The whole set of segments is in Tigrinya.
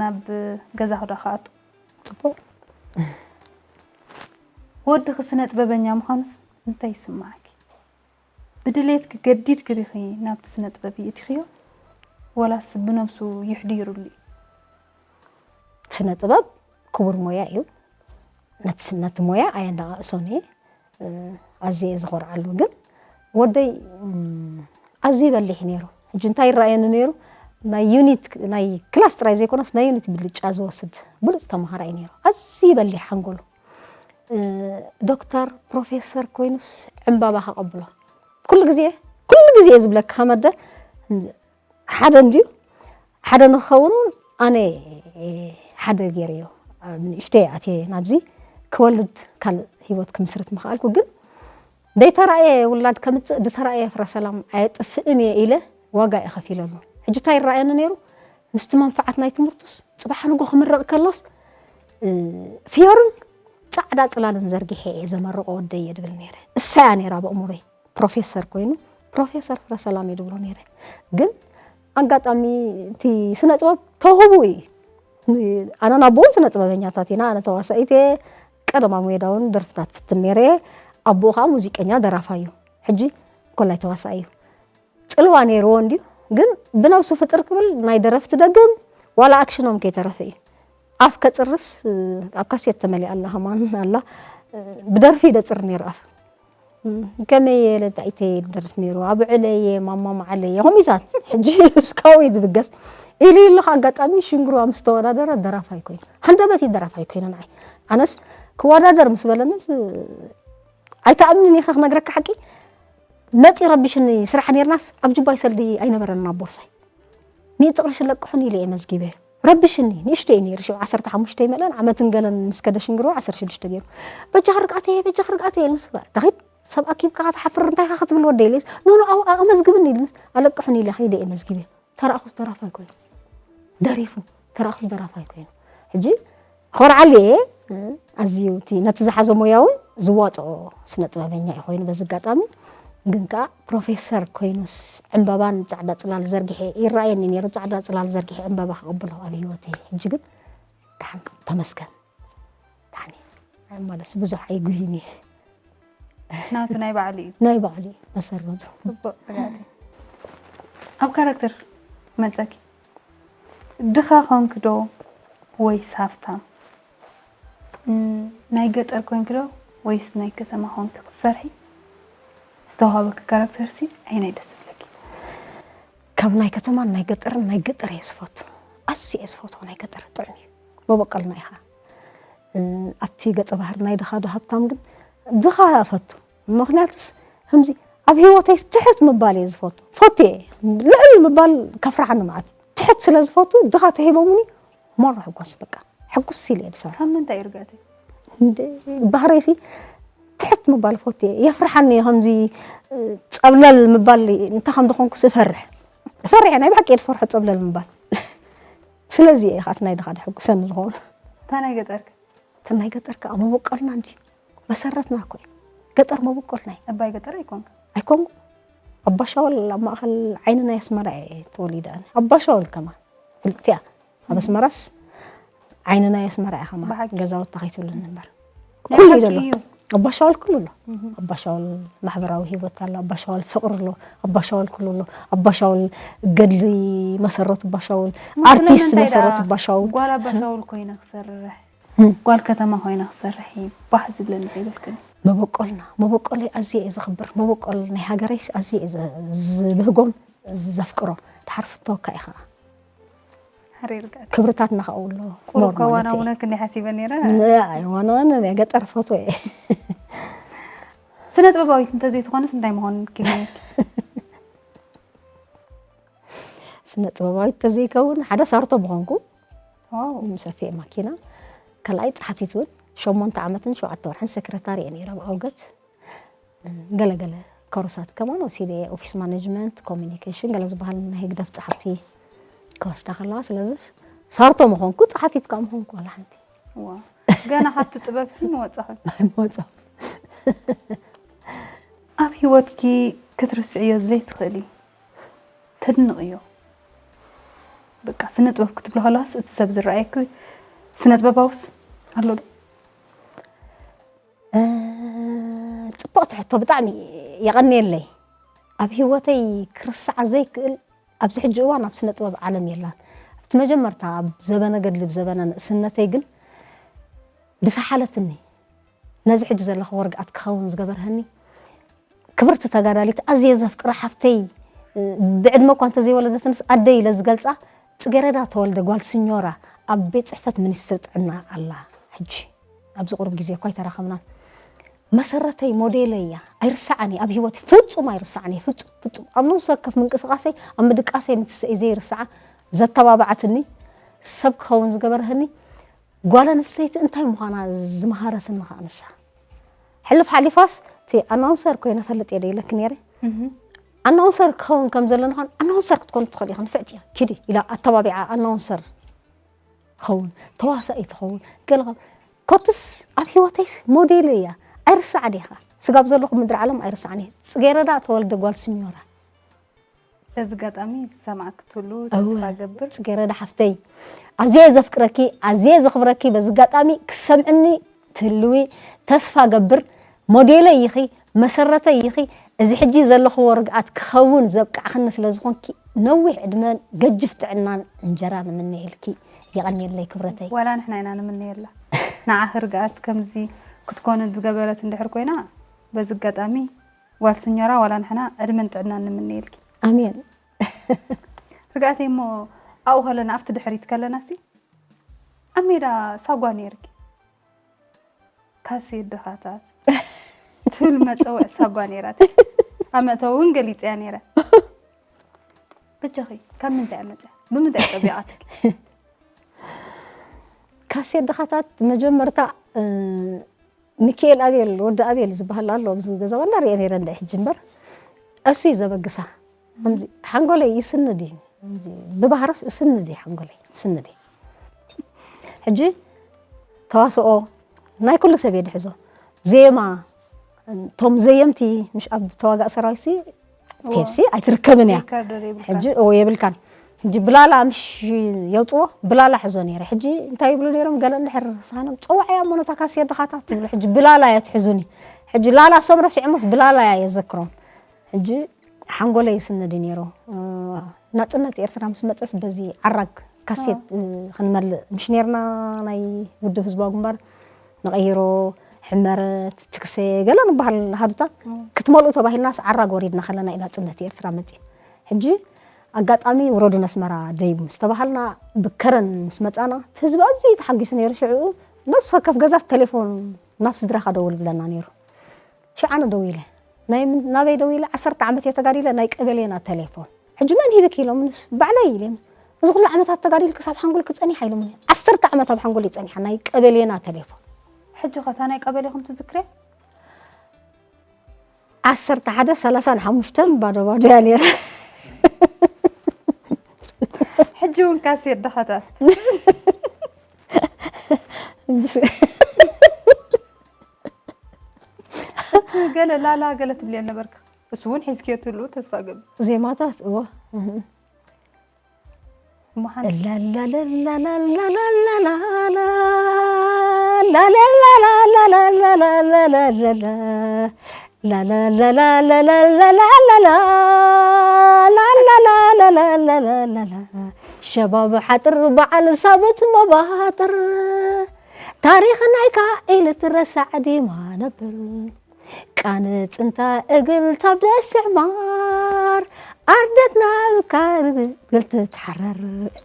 ናብ ገዛኹ ዶ ክኣቱ? ጽቡቕ። ወድኺ ስነ ጥበበኛ ምዃኑስ እንታይ ይስምዓኪ? ብድሌትኪ ገዲድኪ ዲኺ ናብቲ ስነ ጥበብ ይእቲኽዮ? ወላስ ብነብሱ ይሕዲሩሉ እዩ? ስነ ጥበብ ክቡር ሞያ እዩ። ነቲ ስ-፣ ነቲ ሞያ ኣየነቓቕሶን እየ። እ፣ ኣዝየ እየ ዝኾርዓሉ። ግን ወደይ፣ እም፣ ኣዝዩ በሊሕ ነይሩ። ሕጂ እንታይ ይረኣየኒ ነይሩ? ናይ ዩኒት፣ ናይ ክላስ ጥራይ ዘይኮነስ ናይ ዩኒት ብልጫ ዝወስድ ብሉጽ ተመሃራይ ነይሩ። ኣዝዩ በሊሕ ሓንጎሉ። እ፣ ዶክተር፣ ፕሮፌሰር ኮይኑስ ዕምባባ ከቐብሎ። ኩሉ ግዜ፣ ኩሉ ግዜ እየ ዝብለካ ከመደ፣ ሓደ እንድዩ፣ ሓደ ንክኸውን እውን ኣነ ሓደ ገይረዮ። ኣብ ንእሽተይ ኣትየ ናብዚ ክወልድ ካልእ ህይወት ክምስርት ምኽኣልኩ፣ ግን ዘይተራእየ ውላድ ከምጽእ፣ ዝተራእየ ፍረ ሰላም ኣየጥፍእን እየ ኢለ ዋጋ እየ ከፊለሉ። ሕጂ እንታይ ይረኣየኒ ነይሩ? ምስቲ መንፍዓት ናይ ትምህርቱስ፣ ጽባሕ ንጎ ክምረቕ ከሎስ፣ እ፣ ፍዮርን ጻዕዳ ጽላልን ዘርጊሐ እየ ዘመርቖ ወደየ ድብል ነይረ። እሳ እያ ነይራ ብእምሮይ። ፕሮፌሰር ኮይኑ፣ ፕሮፌሰር ፍረ ሰላም እየ ድብሎ ነይረ። ግን ኣጋጣሚ እቲ ስነ ጥበብ ተውህቡ እዩ። ኣነ ናቦ እውን ስነ ጥበበኛታት ኢና፣ ኣነ ተዋሳኢት እየ፣ ቀደም ኣብ ሜዳ እውን ደርፍታት ፍትን ነይረ እየ። ኣቦኡ ከዓ ሙዚቀኛ ደራፋይ እዩ። ሕጂ ኮላይ ተዋሳኢ እዩ። ጽልዋ ነይርዎ እንድዩ፣ ግን ብነብሱ ፍጥር ክብል ናይ ደረፍቲ ደግም ዋላ ኣክሽኖም ከይተረፈ እዩ። ኣፍ ከጽርስ፣ እ፣ ኣብ ካሴት ተመሊኣ ኣላ ከማን ኣላ፣ እ፣ ብደርፊ ይደጽር ነይሩ ኣፍ። እም፣ ከመይ የለ ጣይተይ ዝደርፍ ነይሩ፣ ኣብ ዕለየ ማማ መዓለየ ከምኡታት። ሕጂ እስካዊ ዝብገስ ኢሉ ኢሉ ኣጋጣሚ ሽንግርዋ ምስ ተወዳደረ ደራፋይ ኮይኑ። ሃንደበት እዩ ደራፋይ ኮይኑ ንዓይ። ኣነስ ክወዳደር ምስ በለንስ፣ እ፣ ኣይትኣምንን ኢኻ ክነግረካ ሓቂ። መጺ ረቢሽኒ ስራሕ ኔርናስ ኣብ ጁባይ ሰልዲ ኣይነበረን ኣብ ቦርሳይ። ሚእቲ ቅርሺ ለቅሑን ኢለ እየ መዝጊበ። ረቢሽኒ፣ ንእሽተይ ነይሩ፣ ሽዑ ዓሰርተ ሓሙሽተ ይመልአን፣ ዓመትን ገለን ምስ ከደ ሽንግርዋ ዓሰርተ ሽዱሽተ ገይሩ። "በጃኺ ርግኣተየ፣ በጃኺ ርግኣተየ" ኢልንስ፣ "ተኺድ ሰብ ኣኪብካ ትሓፍር እንታይ ኢኻ ክትብል ወደይ?" ኢልንስ፣ "ኖ፣ ኖ፣ ኣው-፣ ኣው-፣ ኣመዝግብኒ" ኢልንስ፣ ኣለቅሑን ኢለ ከይደ እየ መዝጊበ። ተራእኹስ ደራፋይ ኮይኑ። ደሪፉ፣ ተራእኹስ ደራፋይ ኮይኑ። ሕጂ ኮርዓሉ እየ፣ ኣዝዩ እቲ ነቲ ዝሓዞ ሞያ እውን ዝዋፅኦ ስነ ጥበበኛ እዩ ኮይኑ፣ በዚ ኣጋጣሚ ግን ከዓ ፕሮፌሰር ኮይኑስ ዕምበባን ጻዕዳ ጽላል ዘርጊሐ ይረኣየኒ ነይሩ። ጻዕዳ ጽላል ዘርጊሐ ዕምበባ ክቕበሎ ኣብ ህይወተይ። ሕጂ ግን ደሓን ተመስገን። ደሓን እየ። ማለት ብዙሕ ኣይጉህይን እየ። ናቱ ናይ ባዕሉ እዩ። ናይ ባዕሉ እዩ መሰረቱ። ጽቡቕ ርግኣት እዩ። ኣብ ካራክተር መልጠኪ ድኻ ኮንኪ ዶ ወይስ ሃፍታም? እም፣ ናይ ገጠር ኮንኪ ዶ ወይስ ናይ ከተማ ኮንኪ ክትሰርሒ? ዝተዋሃበኪ ካራክተር ሲ ኣየናይ ደስ ዝብለኪ? ካብ ናይ ከተማን ናይ ገጠርን፣ ናይ ገጠር እየ ዝፈቱ። ኣዝየ እየ ዝፈትዎ ናይ ገጠር፣ ጥዑም እዩ። መበቆልና ኢኻ። እ፣ ኣብቲ ገጸ ባህሪ ናይ ድኻ ዶ ሃብታም ግን ድኻ እፈቱ። ምኽንያቱስ ከምዚ ኣብ ህይወተይ ትሕት ምባል እየ ዝፈቱ። ፈቱ እየ። ልዕል ምባል ከፍርሓኒ መዓት። ትሕት ስለ ዝፈቱ ድኻ ተሂቦምኒ መራ ሕጎስ በቃ። ሕጉስ ኢለ እየ ዝሰርሕ። ካብ ምንታይ እዩ ርግኣተይ? እንደ ባህረይሲ ትሕት ምባል ፈቱ እየ። የፍርሓኒ እዩ ከምዚ፣ እ፣ ጸብለል ምባል እንታይ ከም ዝኾንኩስ እፈርሕ። እፈርሕ እየ፣ ናይ ብሓቂ እየ ዝፈርሖ ጸብለል ምባል። ስለዚ እየ ከዓ እቲ ናይ ድኻ ደሕጉሰኒ ዝኾነ። እታ ናይ ገጠር ከ? እታ ናይ ገጠር ከዓ መበቆልና እንጂ መሰረትና እኮ እዩ። ገጠር መበቆልና እዩ። እባ ገጠር ኣይኮንካ? ኣይኮንኩ። ኣባሻወል ኣብ ማእኸል ዓይኒ ናይ ኣስመራ እየ ተወሊደ ኣነ። ኣባሻወል ከማን ፍልጥቲ እያ። ኣብ ኣስመራስ ዓይኒ ናይ ኣስመራ እያ ከማን። ብሓቂ። ገዛውቲ ከይትብለኒ እምበር። ናይ ኩሉ እዩ ሓቂ ዘሎ። እዩ። ኣባሻወል ኩሉ ኣሎ። እህ። ኣባሻወል ማሕበራዊ ህይወት ኣሎ፣ ኣባሻወል ፍቕሪ ኣሎ፣ ኣባሻወል ኩሉ ኣሎ። ኣባሻወል ገድሊ መሰረቱ፣ ኣባሻወል ሙስሊም ኣርቲስት እንታይ መሰረቱ፣ ደኣ ኣባሻወል። ጓል ኣባሻወል ኮይና ክሰርሕ፣ እም። ጓል ከተማ ኮይና ክሰርሕ እዩ ባህ ዝብለኒ ዘይበልክን? መበቆልና፣ መበቆለይ ኣዝየ እየ ዘኽብር። መበቆል ናይ ሃገረይስ ኣዝየ እየ ዘ-፣ ዝብህጎን ዘፍቅሮን። ድሓር ፍተወካ እየ ኸዓ። ሓሪር ጋር። ክብርታትና ኸዓ ኣሎ። ቁሩብ ሞር ማለት እዩ። ከዋናውነክ እንዲ ሓሲበ ነይረ። ን-፣ ኣይዋናዋንን እየ፣ ገጠር ፈትወ እየ። ስነ ጥበባዊት እንተዘይትኾንስ እንታይ ምኾን ክህልየኪ? ስነ ጥበባዊት ተዘይከውን ሓደ ሳርቶ ምኾንኩ። ዋው። ሰፊየ ማኪና። ካልኣይ ጸሓፊት እውን ሸሞንተ ዓመትን ሸውዓተ ወርሕን ሰክረታሪ እየ ነይረ ኣብ ኣውገት። ገለገለ ኮርሳት ከማን ወሲደ እየ። ኦፊስ ማኔጅመንት፣ ኮሚኒኬሽን፣ ገለ ዝበሃል ናይ ህግደፍ ጸሓፍቲ ክወስዳ ከለዋ። ስለዚ ሳርቶ ምኾንኩ፣ ጸሓፊት ከዓ ምኾንኩ ዋላ ሓንቲ። ዋው። ገና ካብቲ ጥበብ ሲ ንወጻኹም። ኣይንወጻኹም። ኣብ ህይወትኪ ክትርስዕዮ ዘይትኽእሊ፣ ተድንቕዮ፣ በቃ ስነ ጥበብ ክትብሎ ከለኻስ እቲ ሰብ ዝረኣየኪ ስነ ጥበባውስ ኣሎ ዶ? እ፣ ጽቡቕቲ ሕቶ፣ ብጣዕሚ የቐንየለይ። ኣብ ህይወተይ ክርስዓ ዘይክእል ኣብዚ ሕጂ እዋን ኣብ ስነ ጥበብ ዓለም የላን። ኣብቲ መጀመርታ ኣብ ዘበነ ገድሊ፣ ኣብ ዘበነ ንእስነተይ ግን ዝሰሓለትኒ፣ ነዚ ሕጂ ዘለኽዎ ርግኣት ክኸውን ዝገበርሀኒ ክብርቲ ተጋዳሊት ኣዝየ ዘፍቅራ ሓፍተይ፣ ብዕድመ እኳ እንተዘይወለደትንስ ኣደይ ኢለ ዝገልጻ፣ ጽጌረዳ ተወልደ ጓል ስኞራ ኣብ ቤት ጽሕፈት ሚኒስትሪ ጥዕና ኣላ። ሕጂ ኣብዚ ቁሩብ ግዜ እኳ ኣይተራኸብናን። መሰረተይ፣ ሞዴለይ እያ። ኣይርስዓን እየ ኣብ ህይወት፣ ፍጹም ኣይርስዓን እየ። ፍጹም ፍጹም ኣብ ነብሲ ወከፍ ምንቅስቃሰይ፣ ኣብ ምድቃሰይ ምትሰይ ዘይርስዓ፣ ዘተባባዓትኒ፣ ሰብ ክኸውን ዝገበርህኒ፣ ጓል ኣንስተይቲ እንታይ ምዃና ዝመሃረትኒ ከዓ ንሳ። ሕልፍ ሓሊፋስ እቲ ኣናውንሰር ኮይነ ፈልጥ እየ ዶ ኢለኪ ነይረ። ኣናውንሰር ክኸውን ከም ዘለኒ ኳን ኣናውንሰር ክትኮን ትኽእል ኢኺ፣ ንፍዕቲ እያ፣ ኪዲ ኢላ ኣተባቢዓ። ኣናውንሰር ኸውን፣ ተዋሳኢ ትኸውን፣ ገለ ከም፣ ኮትስ ኣብ ህይወተይስ ሞዴል እያ። ኣይርስዓን እየ ኸዓ። ስጋብ ዘለኹ ምድሪ ዓለም ኣይርስዓን እየ። ጽጌረዳ ተወልደ ጓል ስኞራ። በዚ ኣጋጣሚ ዝሰማዕኪ ትህሉ ተስፋ ገብር። ጽጌረዳ ሓፍተይ፣ ኣዝየ ዘፍቅረኪ፣ ኣዝየ ዘኽብረኪ፣ በዚ ኣጋጣሚ ክሰምዕኒ ትህልዊ ተስፋ ገብር። ሞዴለይ ኢኺ፣ መሰረተይ ኢኺ። እዚ ሕጂ ዘለኽዎ ርግኣት ክኸውን ዘብቃዕኽኒ ስለ ዝኾንኪ፣ ነዊሕ ዕድመን ገጅፍ ጥዕናን እንጀራን እምነየልኪ። የቐንየለይ ክብረተይ። ዋላ ንሕና ኢና ንምነየላ። ንዓኺ ርግኣት ከምዚ ክትኮኒ ዝገበረት እንድሕር ኮይና፣ በዚ ኣጋጣሚ ጓል ስኞራ ዋላ ንሕና ዕድመን ጥዕናን ንምነየልኪ። ኣሜን። ርግኣተይ እሞ ኣብኡ ከለና ኣብቲ ድሕሪት ከለና ሲ ኣብ ሜዳ ሳጓ ነይርኪ። ካሴት ድኻታት ትብል መጸውዕ ሳጓ ነይራት። ኣብ መእተዊ እውን ገሊጸያ ነይረ። በጃኺ ካብ ምንታይ እያ መጽያ? ብምንታይ እያ ጠቢቓትኪ? ካሴት ድኻታት መጀመርታ፣ እ፣ ሚኪኤል ኣቤል፣ ወዲ ኣቤል ዝበሃል ኣሎ ኣብዚ ገዛ ዋላ ሪኤ ነይረ እንደ ሕጂ እምበር፣ እሱ እዩ ዘበግሳ። ከምዚ ሓንጎለይ ይስንድ እዩ። ከምዚ ብባህርስ እስንድ እዩ ሓንጎለይ፣ ይስንድ እዩ። ሕጂ ተዋስኦ ናይ ኩሉ ሰብ እየ ድሕዞ። ዜማ፣ እቶም ዘየምቲ ምሽ ኣብ ተዋጋእ ሰራዊት ሲ ቴፕሲ ኣይትርከብን እያ። ሪካርደር የብልካ። ሕጂ ኦ የብልካን። ሕጂ ብላላ ምሽ የውፅዎ ብላላ ሕዞ ነይረ። ሕጂ እንታይ ይብሉ ነይሮም? ገለ እንድሕር ሳኖም ፀዋዕያ እሞ ነታ ካሴት ድኻታት ትብሉ። ሕጂ ብላላ እያ ትሕዙኒ። ሕጂ ላላ ሶም ረሲዖሞስ ብላላ እያ የዘክሮም። ሕጂ ሓንጎለይ ይስነድ እዩ ነይሩ። ናጽነት ኤርትራ ምስ መጸስ በዚ ዓራግ ካሴት ክንመልእ ምሽ ነርና፣ ናይ ውድብ ህዝባዊ ግንባር ንቐይሮ፣ ሕመረት፣ ትክሰ ገለ ንበሃል ኣሃዱታት ክትመልኡ ተባሂልናስ ዓራግ ወሪድና ከለና እዩ ናጽነት ኤርትራ መጽዩ። ሕጂ ኣጋጣሚ ውረዱ ነስመራ ደይቡ ምስ ተባሃልና ብከረን ምስ መጻና እቲ ህዝቢ ኣዝዩ ተሓጒሱ ነይሩ። ሽዑ ነፍሲ ወከፍ ገዛ ተሌፎን ናብ ስድራኻ ደውል ብለና ነይሩ። ሽዑ ኣነ ደዊለ ናይ ምን- ናበይ ደዊለ ዓሰርተ ዓመት እየ ተጋዲለ ናይ ቀበሌና ተሌፎን ሕጂ መን ሂብኪ ኢሎምንስ ባዕለይ ኢለ እዚ ኩሉ ዓመታት ተጋዲልኪ ክሳብ ሓንጎልኪ ጸኒሓ ኢሎምኒ ዓሰርተ ዓመት ኣብ ሓንጎለይ ጸኒሓ ናይ ቀበሌና ተሌፎን ሕጂ ኸታ ናይ ቀበሌኹም ትዝክርያ ዓሰርተ ሓደ ሰላሳን ሓሙሽተን ባዶ ባዶ እያ ነይራ ሕጂ እውን ካሴት ድኻታት ገለ ላላ ገለ ትብልዮ ነበርካ እሱ እውን ሒዝክዮ ትህልው ተስፋ ገብር ዜማታት እወ ሸባብ ሓጥር በዓል ሳብት መባጥር ታሪኽ ናይካ ኢልትረሳዕ ዲማ ነብር ቃንጽንታ እግል ታብደስ ዕማር ኣርደትና ብካር ግል ትትሓረር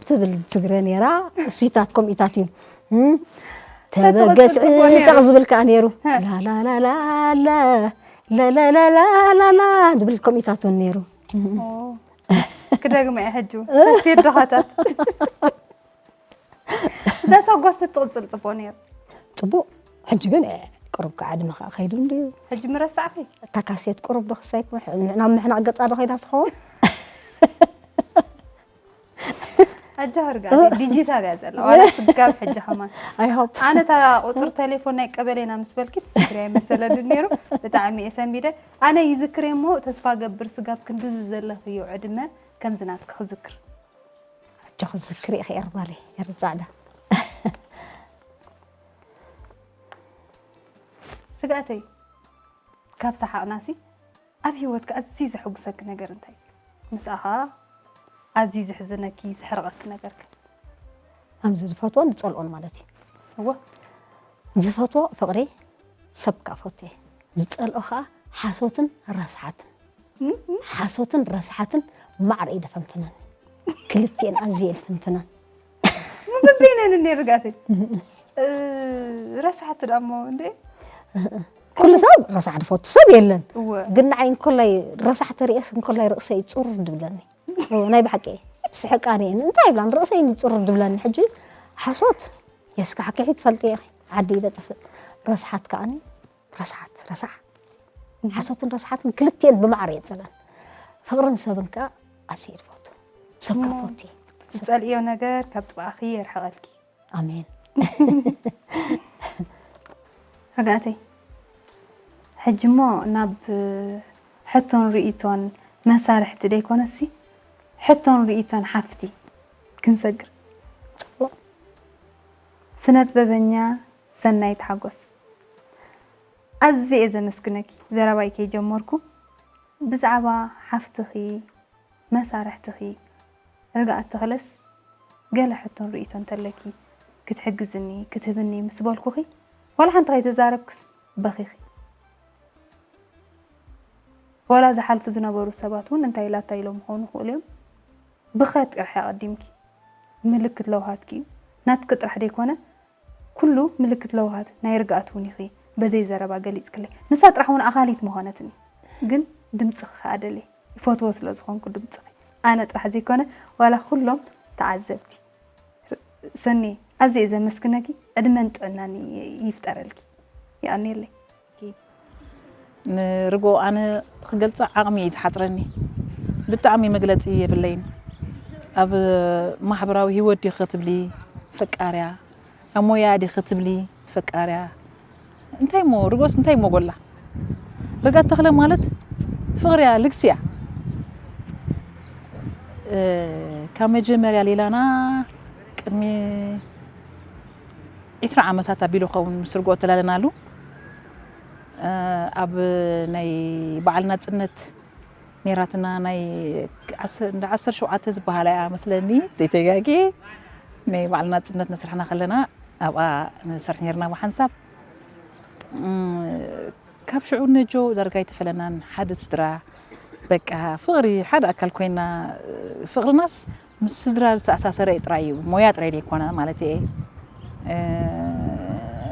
ትብል ትግረ ነይራ። እሱታት ከምኢታት እዩ። ተበገስ ጠቕ ዝብል ከዓ ነይሩ። ላላላላላ ለለለላላላ ዝብል ከምኢታት እውን ነይሩ። ክደግመ እየ ሕጂ ሴት ድኻታት እዛ ሰጓስ ትቕፅል ፅቡቕ ነይሩ። ፅቡቕ። ሕጂ ግን ቁሩብ ከዓ ዕድመ ከዓ ከይዱ እንድዩ። ሕጂ ምረሳዕኪ? እታ ካሴት ቁሩብ ዶ ክሳይ ናብ ምሕናቕ ገፃ ዶ ከይዳ ትኸውን? ኣጃ ርጋ ዲጂታል እያ ዘላ ዋላ ስጋብ ሕጂ ከማን። I hope። ኣነ እታ ቁፅሪ ቴሌፎን ናይ ቀበሌና ምስ በልኪ ትዝክርያ ይመሰለኒ ነይሩ። ብጣዕሚ እየ ሰንቢደ። ኣነ ይዝክር እየ እሞ ተስፋ ገብር ስጋብ ክንድዚ ዘለኽዮ ዕድመ ከምዚ ናትኪ ክዝክር። ጆክ ዝክሪ ኢኺ ኤርባለይ ኤር ጻዕዳ። ስጋእተይ ካብ ሰሓቕናሲ ኣብ ህይወትካ ኣዝዩ ዘሐጉሰኪ ነገር እንታይ እዩ? ምስኣ ኸኣ ኣዝዩ ዘሕዝነኪ ዘሕርቐኪ ነገርክ? ከምዚ ዝፈትዎን ዝጸልኦን ማለት እዩ። እወ። ዝፈትዎ ፍቕሪ ሰብ ክኣ ፈቱ እየ። ዝጸልኦ ኸኣ ሓሶትን ረስሓትን። ሓሶትን ረስሓትን ማዕረ እዩ ደፈንፍነኒ። ክልቲኤን ኣዝየ ደፈንፍነን። ምብበይነን እንዴ ርጋተይ ረስሓት ዳሞ እንዴ ኩሉ ሰብ ረሳሕ ዝፈቱ ሰብ የለን። እወ ግን ንዓይ እንኮላይ ረሳሕ ተርእየስ እንኮላይ ርእሰይ ፁር ድብለኒ። እወ፣ ናይ ብሓቂ ስሕቃኒ እየን እንታይ ይብላን ርእሰይ ፁር ድብለኒ። ሕጂ ሓሶት የስካሕክሒ ትፈልጢ ኢኺ ዓዲ ይደጥፍእ። ረስሓት ከዓኒ ረስሓት ረሳሕ ሓሶትን ረስሓትን ክልቲኤን ብማዕረ እየ ዝፀልኣን። ፍቕርን ሰብን ከኣ ኣዝየ ዝፈቱ ሰብ ከኣ ፈቱ እየ። ዝጸልእዮ ነገር ካብ ጥቓኺ የርሕቐልኪ። ኣሜን። ርግኣተይ ሕጂ እሞ ናብ ሕቶን ርእይቶን መሳርሕቲ ደይኮነሲ ሕቶን ርእይቶን ሓፍቲ ክንሰግር። ጽቡቕ። ስነ ጥበበኛ ሰናይት ሓጎስ ኣዝየ እየ ዘመስግነኪ። ዘረባይ ከይጀመርኩ ብዛዕባ ሓፍትኺ መሳርሕትኺ ርግኣት ተኽለስ ገለ ሕቶን ርእይቶ እንተለኪ ክትሕግዝኒ ክትህብኒ ምስ በልኩኺ ዋላ ሓንቲ ከይተዛረብክስ በኺኺ። ዋላ ዝሓልፉ ዝነበሩ ሰባት እውን እንታይ ኢላታ ኢሎም ክኾኑ ይኽእሉ እዮም። ብኽያት ጥራሕ እያ ኣቐዲምኪ። ምልክት ለውሃትኪ እዩ። ናትኪ ጥራሕ ደይኮነ ኩሉ ምልክት ለውሃት ናይ ርግኣት እውን ኢኺ በዘይ ዘረባ ገሊጽክለይ። ንሳ ጥራሕ እውን ኣኻሊት ምኾነትኒ። ግን ድምጽኺ ከኣ ደልየ። ይፈትዎ ስለ ዝኾንኩ ድምጽኺ። ኣነ ጥራሕ ዘይኮነ ዋላ ኩሎም ተዓዘብቲ። ሰኒ ኣዝየ እየ ዘመስግነኪ ዕድመን ጥዕናን ይፍጠረልኪ። ይቐንየለይ። ንርጎ ኣነ ክገልጻ ዓቕሚ እዩ ዝሓጽረኒ። ብጣዕሚ መግለጺ የብለይን። ኣብ ማሕበራዊ ህይወት ዲኺ ክትብሊ ፈቃርያ፣ ኣብ ሞያ ዲኺ ክትብሊ ፈቃርያ። እንታይ እሞ ርጎስ እንታይ እሞ ጎላ? ርጋት ተኽለ ማለት ፍቕሪ እያ፣ ልግሲ እያ። ካብ መጀመርያ ሌላና ቅድሚ ዒስራ ዓመታት ኣቢሉ ኸውን ምስ ርግኦ ተላለናሉ ኣብ ናይ በዓል ናጽነት ነይራትና ናይ ዓሰርተ ሸውዓተ ዝበሃላ እያ መስለኒ ዘይተጋጊ ናይ በዓል ናጽነት ነስርሕና ከለና ኣብኣ ንሰርሕ ነርና ብሓንሳብ ካብ ሽዑ ነጆ ዳርጋ ኣይተፈለናን ሓደ ስድራ በቃ ፍቕሪ ሓደ ኣካል ኮይና ፍቕርናስ ምስ ስድራ ዝተኣሳሰረ ጥራይ እዩ ሞያ ጥራይ ዘይኮነ ማለት እየ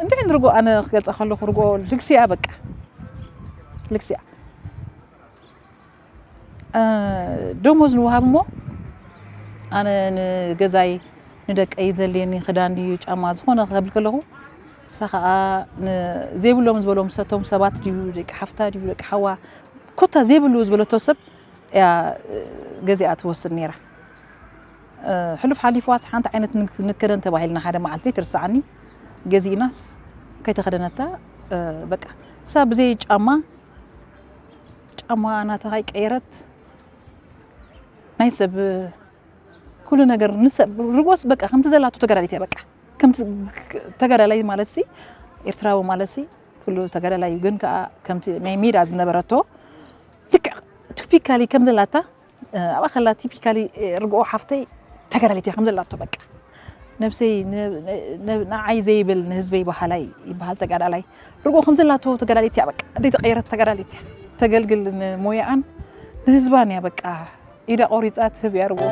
እንድዒ ንርጎ ኣነ ክገልፃ ከለኩ ርጎ ልግሲያ በቃ ልግሲያ ደሞዝ ንወሃብ እሞ ኣነ ንገዛይ ንደቀይ ዘልየኒ ክዳን ድዩ ጫማ ዝኾነ ክብል ከለኹ ንሳ ከዓ ዘይብሎም ዝበሎም ሰቶም ሰባት ድዩ ደቂ ሓፍታ ድዩ ደቂ ሓዋ ኮታ ዘይብሉ ዝበለቶ ሰብ እያ ገዚኣ ትወስድ ነይራ። ሕሉፍ ሓሊፍዋስ ሓንቲ ዓይነት ንክደን ተባሂልና ሓደ መዓልቲ ትርሳዓኒ ገዚእናስ ከይተኸደነታ በቃ እሳ ብዘይ ጫማ ጫማ ናታ ከይቀየረት ናይ ሰብ ኩሉ ነገር ንሰብ ርጎስ በቃ ከምቲ ዘላቶ ተጋዳሊት እያ በቃ ከምቲ ተጋዳላይ ማለት ሲ ኤርትራዊ ማለት ሲ ኩሉ ተጋዳላይ እዩ ግን ከዓ ከምቲ ናይ ሜዳ ዝነበረቶ ልክዕ ቲፒካሊ ከም ዘላታ ኣብኣ ከላ ቲፒካሊ ርግኦ ሓፍተይ ተጋዳሊት እያ ከም ዘላቶ በቃ ነብሰይ ንዓይ ዘይብል ንህዝበይ በሃላይ ይበሃል ተጋዳላይ ርግኦ ከም ዘላቶ ተጋዳሊት እያ በቃ ዘይተቀየረት ተጋዳሊት እያ ተገልግል ንሞያኣን ንህዝባን እያ በቃ ኢዳ ቆሪፃ ትህብ እያ ርግኦ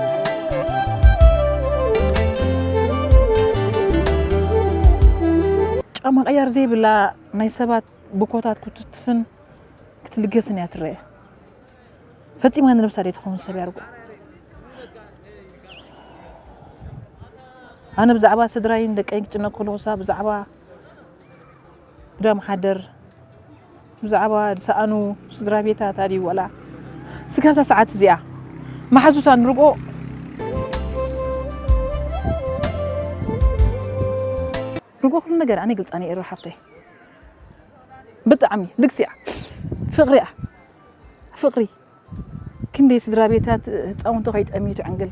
ጫማ ቀያር ዘይብላ ናይ ሰባት ብኮታት ክትትፍን ክትልገስን እያ ትረአ ፈጺማ ንነብሳ ዘይትኸውን ሰብ እያ ርጉእ። ኣነ ብዛዕባ ስድራይን ደቀይን ክጭነቅ ከለኹ እሳ ብዛዕባ ግዳም ሓደር ብዛዕባ ዝሰኣኑ ስድራ ቤታ ታዲዩ ወላ ስጋብታ ሰዓት እዚኣ መሓዙታ ንርግኦ ርግኦ ኩሉ ነገር ኣነ ይገልጻ ነይረ ሓፍተይ ብጣዕሚ ልግሲኣ ፍቅሪኣ ፍቅሪ ክንደይ ስድራ ቤታት ህፃውንቲ ከይጠምዩ ትዕንግል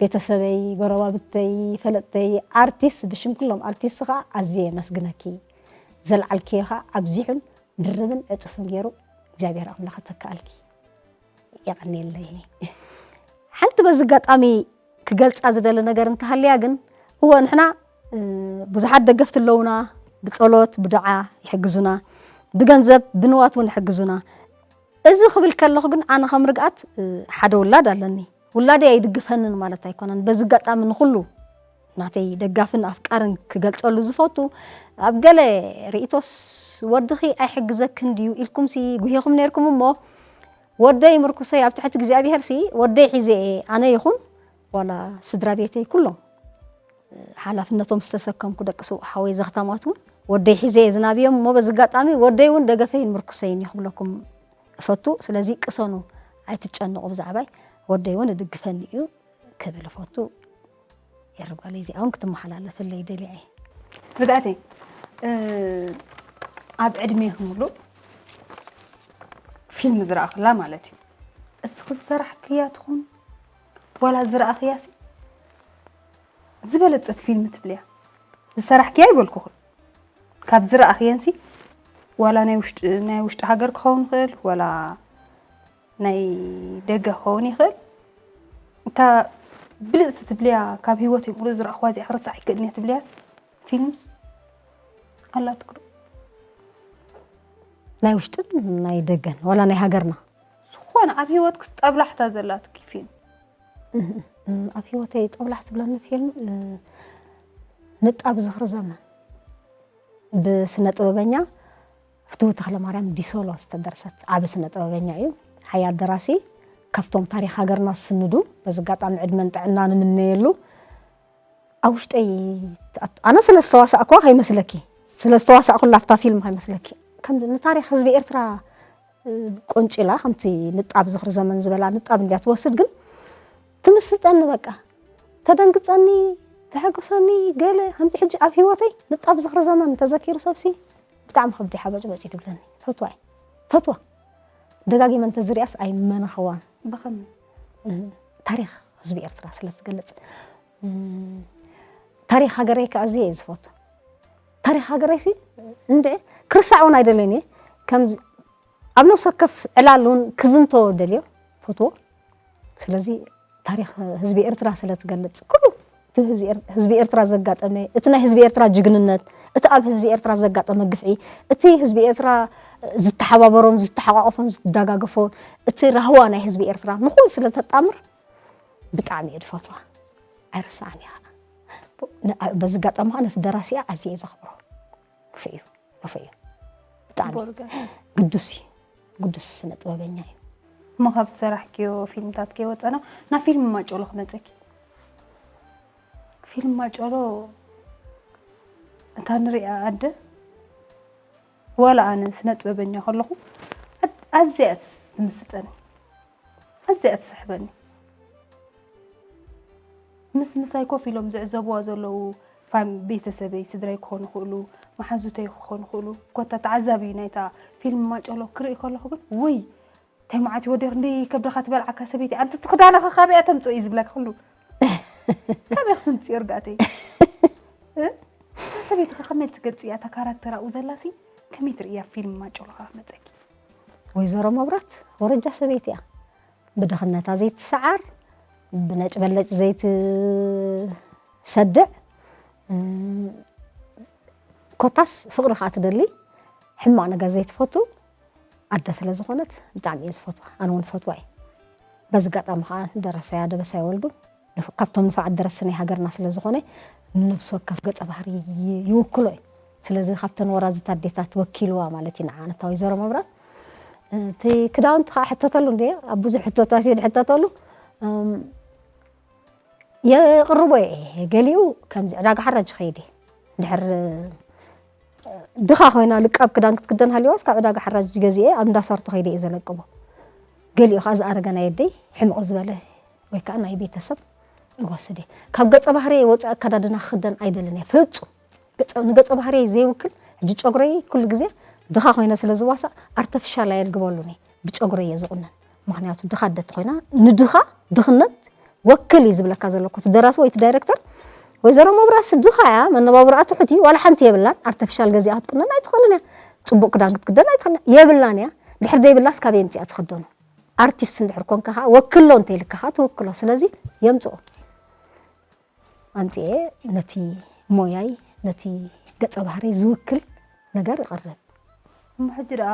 ቤተሰበይ፣ ጎረባብተይ፣ ፈለጥተይ፣ ኣርቲስት፣ ብሽም ኩሎም ኣርቲስት ኸዓ ኣዝየ የመስግነኪ። ዘልዓልክዮ ኸዓ ኣብዚሑን ድርብን ዕጽፍን ገይሩ እግዚኣብሔር ኣምላኽ ይተክኣልኪ። የቐንየለይ። ሓንቲ በዚ ኣጋጣሚ ክገልጻ ዝደሊ ነገር እንተሃልያ ግን፣ እወ፣ ንሕና፣ እ፣ ብዙሓት ደገፍቲ ኣለዉና፣ ብጸሎት፣ ብዱዓ ይሕግዙና፣ ብገንዘብ፣ ብንዋት እውን ይሕግዙና። እዚ ክብል ከለኹ ግን ኣነ ከም ርግኣት፣ እ፣ ሓደ ውላድ ኣለኒ። ውላደይ ኣይድግፈንን ማለት ኣይኮነን። በዚ ኣጋጣሚ ንኹሉ ናተይ ደጋፍን ኣፍቃርን ክገልጸሉ ዝፈቱ፣ ኣብ ገለ ርእይቶስ ወድኺ ኣይሕግዘክን ድዩ ኢልኩምሲ ጉሂኹም ነይርኩም እሞ፣ ወደይ ምርኩሰይ ኣብ ትሕቲ እግዚኣብሄርሲ ወደይ ሒዘ እየ፣ ኣነ ይኹን ዋላ ስድራ ቤተይ ኩሎም ሓላፍነቶም ዝተሰከምኩ ደቂ ስውእ ሓወይ ዘኽታማት እውን ወደይ ሒዘ እየ ዝናብዮም እሞ፣ በዚ ኣጋጣሚ ወደይ እውን ደገፈይን ምርኩሰይን እዩ ክብለኩም እፈቱ። ስለዚ ቅሰኑ፣ ኣይትጨነቑ ብዛዕባይ፣ ወደይ እውን እድግፈኒ እዩ ክብል እፈቱ። የርጓለይ እዚኣ እውን ክትመሓላለፈለይ ደልያ እየ። ርግኣተይ፣ እ፣ ኣብ ዕድሜኺ ሙሉእ ፊልም ዝረኣኽላ ማለት እዩ። እስኺ ዝሰራሕክያ ትኹን ዋላ ዝረኣኽያሲ ዝበለጸት ፊልም ትብልያ? ዝሰራሕክያ ይበልኩኽን። ካብ ዝረኣኽየንሲ ዋላ ናይ ውሽጢ፣ ናይ ውሽጢ ሃገር ክኸውን ይኽእል፣ ዋላ ናይ ደገ ክኸውን ይኽእል። እታ ብልጽቲ ትብልያ፣ ካብ ህይወተይ ሙሉእ ዝረኣኽዋ እዚኣ ክርሳዕ ኣይክእልን እየ ትብልያስ ፊልምስ ኣላትክዶ? ናይ ውሽጥን ናይ ደገን፣ ዋላ ናይ ሃገርና? ዝኾነ ኣብ ህይወትክስ ጠብላሕታ ዘላትኪ ፊልም? እህ፣ እም፣ ኣብ ህይወተይ ጠብላሕ ትብለኒ ፊልም፣ እ፣ ንጣብ ዝኽሪ ዘመን ብስነ ጥበበኛ ፍትዊ ተኽለማርያም ዲሶሎ ዝተደርሰት ዓቢ ስነ ጥበበኛ እዩ። ሓያል ደራሲ፣ ካብቶም ታሪኽ ሃገርና ዝስንዱ፣ በዚ ኣጋጣሚ ዕድመን ጥዕናን ንምነየሉ። ኣብ ውሽጠይ ትኣቱ። ኣነ ስለ ዝተዋሳእኩዋ ከይመስለኪ፣ ስለ ዝተዋሳእኩላ ኣብታ ፊልም ከይመስለኪ፣ ከም ንታሪኽ ህዝቢ ኤርትራ፣ እ፣ ቆንጪላ፣ ከምቲ ንጣብ ዝኽሪ ዘመን ዝበላ ንጣብ እንድያ ትወስድ፣ ግን ትምስጠኒ በቃ። ተደንግጸኒ፣ ተሐጉሰኒ፣ ገለ ከምቲ ሕጂ ኣብ ህይወተይ ንጣብ ዝኽሪ ዘመን ተዘኪሩ ሰብሲ ብጣዕሚ ከብዲ ሓበጭበጭ እዩ ትብለኒ። ፈትዋ እየ። ፈትዋ። ደጋጊመ እንተዝሪኣስ ኣይመነኽዋን። ብኸመይ? እ፣ ታሪኽ ህዝቢ ኤርትራ ስለ ትገልጽ። እ፣ ታሪኽ ሃገረይ ከኣ ኣዝየ እየ ዝፈቱ። ታሪኽ ሃገረይሲ እንድዒ ክርስዕ እውን ኣይደልን እየ። ከም ኣብ ነፍሲ ወከፍ ዕላል እውን ክዝንቶ ደልዮ፣ ፈትዎ። ስለዚ ታሪኽ ህዝቢ ኤርትራ ስለ ትገልጽ፣ ኩሉ እቲ ህዝቢ ኤር-፣ ህዝቢ ኤርትራ ዘጋጠመ፣ እቲ ናይ ህዝቢ ኤርትራ ጅግንነት፣ እቲ ኣብ ህዝቢ ኤርትራ ዘጋጠመ ግፍዒ፣ እቲ ህዝቢ ኤርትራ ዝተሓባበሮን ዝተሓቋቆፎን ዝደጋገፎን፣ እቲ ራህዋ ናይ ህዝቢ ኤርትራ ንኹሉ ስለ ተጣምር ብጣዕሚ እየ ዝፈትዋ። ኣይርስዓን እየ ኸዓ። ን-፣ በዚ ኣጋጣሚ ኸዓ ነቲ ደራሲኣ ኣዝየ እየ ዘኽብሮ። ንፉዕ እዩ፣ ንፉዕ እዩ። ብጣዕሚ ጽቡቕ ርግኣት። ግዱስ እዩ። ግዱስ ስነ ጥበበኛ እዩ። እሞ ካብ ዝሰራሕክዮ ፊልምታት ከይወጸና ናብ ፊልም ማጨሎ ክመጸኪ። ፊልም ማጨሎ እታ ንሪኣ ኣደ፣ ዋላ ኣነ ስነ ጥበበኛ ከለኹ ኣድ-፣ ኣዝያ እያ ትምስጠኒ፣ ኣዝያ እያ ትስሕበኒ። ምስ ምሳይ ኮፍ ኢሎም ዝዕዘብዋ ዘለዉ ፋም-፣ ቤተሰበይ፣ ስድራይ ክኾኑ ይኽእሉ፣ መሓዙተይ ክኾኑ ይኽእሉ፣ ኮታ ተዓዛቢ ናይታ ፊልም ማጨሎ ክርኢ ከለኹ ግን፣ ውይ፣ እንታይ መዓት እዩ ወዲር እንዲ ከብድኻ ትበልዓካ ሰበይቲ፣ ኣንቲ እቲ ክዳንኻ ካበይ እያ ተምጽኦ እዩ ዝብለካ ኩሉ። ካበይ ክትምጽኦ ርግኣተይ? እ? እታ ሰበይቲ ከ ከመይ ትገልጽ እያ? እታ ካራክተር ኣብኡ ዘላሲ ከመይ ትርእያ ፊልም ማጨሎ ከኣ መጸኪ? ወይዘሮ መብራት ወረጃ ሰበይቲ እያ። ብድኽነታ ዘይትሰዓር፣ ብነጭበለጭ ዘይትሰድዕ፣ እም፣ ኮታስ ፍቕሪ ከኣ ትደሊ፣ ሕማቕ ነገር ዘይትፈቱ ኣደ ስለ ዝኾነት ብጣዕሚ እየ ዝፈትዋ። ኣነ እውን ፈትዋ እየ። በዚ ኣጋጣሚ ከኣ ደራሳያ ደበሳይ ወልዱ ንፍ-፣ ካብቶም ንፉዓት ደረስቲ ናይ ሃገርና ስለ ዝኾነ፣ ንነፍሲ ወከፍ ገጸ ባህሪ ይ-፣ ይውክሎ እዩ። ስለዚ ካብተን ወራዝት ኣዴታት ወኪልዋ ማለት እዩ ንዓ ነታ ወይዘሮ መብራት። እቲ ክዳውንቲ ከኣ ሕተተሉ እንድየ፣ ኣብ ብዙሕ ሕቶታት እየ ዝሕተተሉ። እም፣ የቕርቦ እየ። ገሊኡ ከምዚ ዕዳጋ ሓራጅ ይኸይድ እየ። ድሕር ድኻ ኮይና ልቃብ ክዳን ክትክደን ሃልዋስ ካብ ዕዳጋ ሓራጅ ገዚኤ ኣብ እንዳ ሳርቶ ከይደ እየ ዘለቅቦ። ገሊኡ ከኣ ዝኣረገ ናይ ኣደይ ሕምቕ ዝበለ ወይ ከኣ ናይ ቤተሰብ እወስድ እየ። ካብ ገጸ ባህርየይ ወጻኢ ኣከዳድና ክኽደን ኣይደልን እየ ፍጹም። ገጸ-፣ ንገጸ ባህርየይ ዘይውክል፣ ሕጂ ጨጉረይ ኩሉ ግዜ ድኻ ኮይነ ስለ ዝዋሳእ ኣርተፊሻል ኣየልግበሉን እየ። ብጨጉረይ እየ ዝቑነን። ምኽንያቱ ድኻ ኣደ ተኾይና ንድኻ ድኽነት ወክል እዩ ዝብለካ ዘሎ እኮ እቲ ደራሲ ወይ እቲ ዳይሬክተር። ወይዘሮ መብራት ስድኻ እያ፣ መነባብሮኣ ትሑት እዩ፣ ዋላ ሓንቲ የብላን። ኣርተፊሻል ገዚኣ ክትቁነን ኣይትኽእልን እያ። ጽቡቕ ክዳን ክትክደን ኣይትኽእልን እያ። የብላን እያ። ድሕር ደይብላስ ካበይ ኣምጺኣ ትኽደኖ? ኣርቲስት እንድሕር ኮንካ ኸዓ ወክሎ እንተይልካ ኸዓ ትውክሎ። ስለዚ የምጽኦ። ኣምጺኤ ነቲ ሞያይ፣ ነቲ ገጸ ባህሪ ዝውክል ነገር ይቐርብ። እሞ ሕጂ ደኣ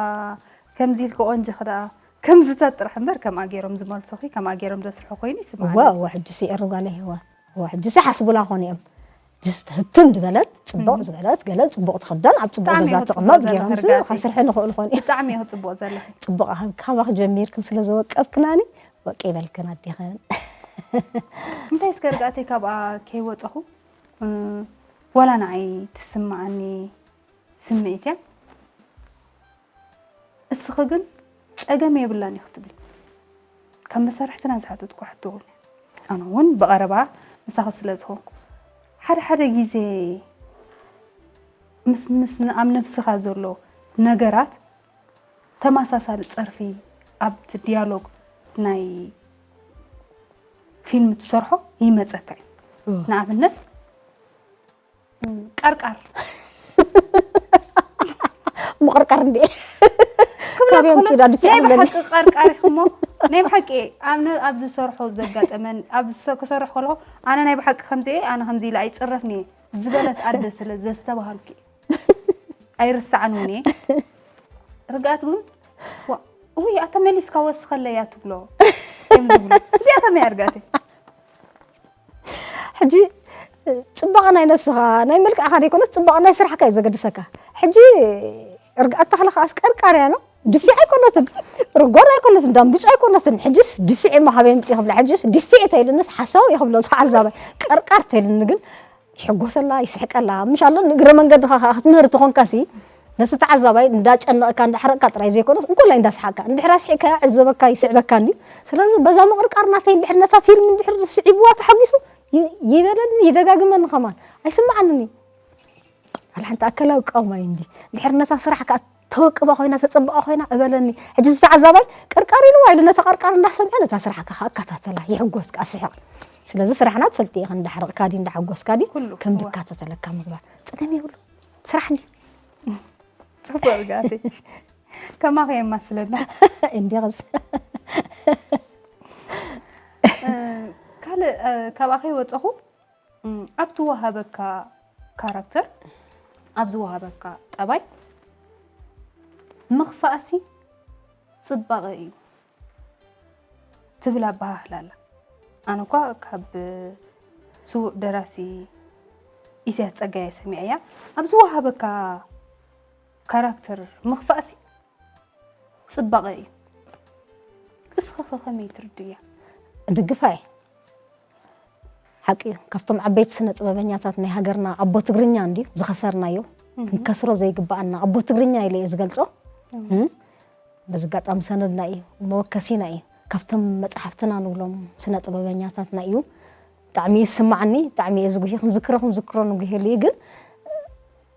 ከምዚ ኢልኪ ቆንጆኺ ደኣ ከምዚታት ጥራሕ እምበር ከምኣ ገይሮም ዝመልሱኺ፣ ከምኣ ገይሮም ዘስርሑ ኮይኑ ይስምዓኒ። እወ፣ እወ፣ ሕጂ ሲ ኤሩ ጓለይ፣ እወ፣ እወ፣ ሕጂ ሲ ሓስቡላ ኾኑ እዮም። ጅስት ህብትም ዝበለት፣ ጽቡቕ እም። ዝበለት፣ ገለ ጽቡቕ ትኽደን፣ ኣብ ጽቡቕ ብጣዕሚ ገዛ እየ ትቕመጥ፣ ጽቡቕ ገይሮም ዘለኺ ዚ ርጋፂ። ከስርሑ ንኽእሉ ኾኑ እዮም። ብጣዕሚ እየ ጽቡቕ ዘለኺ። ጽቡቕ፣ ካብ ካባኺ ጀሚርክን ስለ ዘወቀብክናኒ፣ ወቂበልክን ኣዴኽን። እንታይ እስከ ርጋእተይ ካብኣ ከይወጸኹ፣ እ፣ ዋላ ንዓይ ትስምዓኒ ስምዒት እያ። እስኺ ግን ጸገም የብላን ኢኺ ትብሊ። ካብ መሳርሕትና ዝሓተትኩ ሕቶ እውን ኣነ እውን ብቐረባ ምሳኺ ስለ ዝኾንኩ፣ ሓደ ሓደ ግዜ ምስ፣ ምስ ኣብ ነብስኻ ዘሎ ነገራት ተመሳሳሊ ጸርፊ ኣብቲ ዲያሎግ ናይ ፊልም ትሰርሖ ይመጸካ እዩ። እም። ንኣብነት፣ እም፣ ቀርቃር። ምቕርቃር እንዴ? ክብለካ ካበይ ከሎ፣ ኣምጺኡ ዳ ድፊዕ ናይ ይብለኒ? ብሓቂ ቀርቃር ኢኹሞ? ናይ ብሓቂ እየ። ኣብ ነ-፣ ኣብ ዝሰርሖ ዘጋጠመን፣ ኣብ ዝሰ-፣ ክሰርሕ ከለኹ፣ ኣነ ናይ ብሓቂ ከምዚ እየ፣ ኣነ ከምዚ ኢለ ኣይጽረፍን እየ ዝበለት ኣደ ስለ ዘስተባሃልኩ እየ። ኣይርስዓን እውን እየ። ርግኣት ግን፣ ዋ-፣ ውይ፣ ኣታ መሊስካ ወስኸለይ እያ ትብሎ። እዮም ዝብሉ። እዚኣ ከመይ እያ ርግኣተይ? ሕጂ፣ ጽባቐ ናይ ነብስኻ፣ ናይ መልክዕኻ ዘይኮነስ፣ ጽባቐ ናይ ስራሕካ እዩ ዘገድሰካ። ሕጂ፣ ርግኣት ተኽለ ከኣስ ቀርቃር እያ ነው? ድፊዕ ኣይኮነትን፣ ርጎር ኣይኮነትን፣ ዳምቡጭ ኣይኮነትን። ሕጅስ ድፊዕ እሞ ካበይ ኣምጺኡ ክብላ፣ ሕጅስ ድፊዕ ተይልንስ ሓሳዊ እየ ክብሎ ተዓዛባይ። ቀርቃር ተይልኒ ግን ይሕጎሰላ፣ ይስሕቀላ። ምሽ ኣሎ ንእግረ መንገድኻ ከኣ ክትምህር ተኾንካሲ፣ ነቲ ተዓዛባይ እንዳጨነቕካ፣ እንዳሕረቕካ ጥራይ ዘይኮነስ፣ እንኮላይ እንዳስሓቕካ። እንድሕር ኣስሒቕካዮ፣ ዕዘበካ፣ ይስዕበካ እንድዩ። ስለዚ በዛ ምቕርቃር ናተይ እንድሕር ነታ ፊልም እንድሕር ስዒብዋ ተሓጒሱ፣ ይ-፣ ይበለኒ፣ ይደጋግመኒ ከማን። ኣይስምዓንን እዩ። ዋላ ሓንቲ ኣካላዊ ቃውማ እዩ እንዲ። እንድሕር ነታ ስራሕ ከኣ ተወቅባ ኮይና፣ ተጸብቓ ኮይና፣ እበለኒ። ሕጂ እዚ ተዓዛባይ ቅርቃር ኢልዋ ኢሉ ነታ ቅርቃር እንዳሰምዐ ነታ ስራሕ ከኣ ኣከታተላ፣ ይሕጎስ ከኣ ስሕቕ። ስለዚ ስራሕና ትፈልጢ ኢኺ፣ እንዳሕረቕካ ድዩ፣ እንዳሓጎስካ ድዩ፣ ኩሉ፣ ከም እወ። ድከታተለካ ምግባር። ጸገም የብሉ። ስራሕ እንዲ። ጽቡቕ ርግኣተይ። ከማኺ የማስለና። እንዲኽስ። እ፣ ካልእ፣ እ፣ ካባኺ ወጸኹ፣ እም፣ ኣብ ትወሃበካ ካራክተር፣ ኣብ ዝወሃበካ ጠባይ፣ ምኽፋእሲ ጽባቐ እዩ ትብል ኣበሃህላ ኣላ። ኣነ እኳ ካብ ስዉእ ደራሲ ኢሳያስ ጸጋየ ሰሚዐያ፣ ኣብ ዝወሃበካ ካራክተር ምኽፋእሲ ጽባቐ እዩ። እስኺ ኸ ከመይ ትርድእያ? እድግፋ እየ። ሓቂ እዩ። ካብቶም ዓበይቲ ስነ ጥበበኛታት ናይ ሃገርና ኣቦ ትግርኛ እንድዩ ዝኸሰርናዮ። እህ። ክንከስሮ ዘይግብኣና ኣቦ ትግርኛ ኢለ እየ ዝገልጾ። እህ። እም? በዚ ኣጋጣሚ ሰነድና እዩ፣ መወከሲና እዩ። ካብቶም መጻሕፍትና ንብሎም ስነ ጥበበኛታትና እዩ። ብጣዕሚ እዩ ዝስምዓኒ፣ ብጣዕሚ እየ ዝጉሂ። ክንዝክሮ፣ ክንዝክሮ ንጉሂሉ እዩ። ግን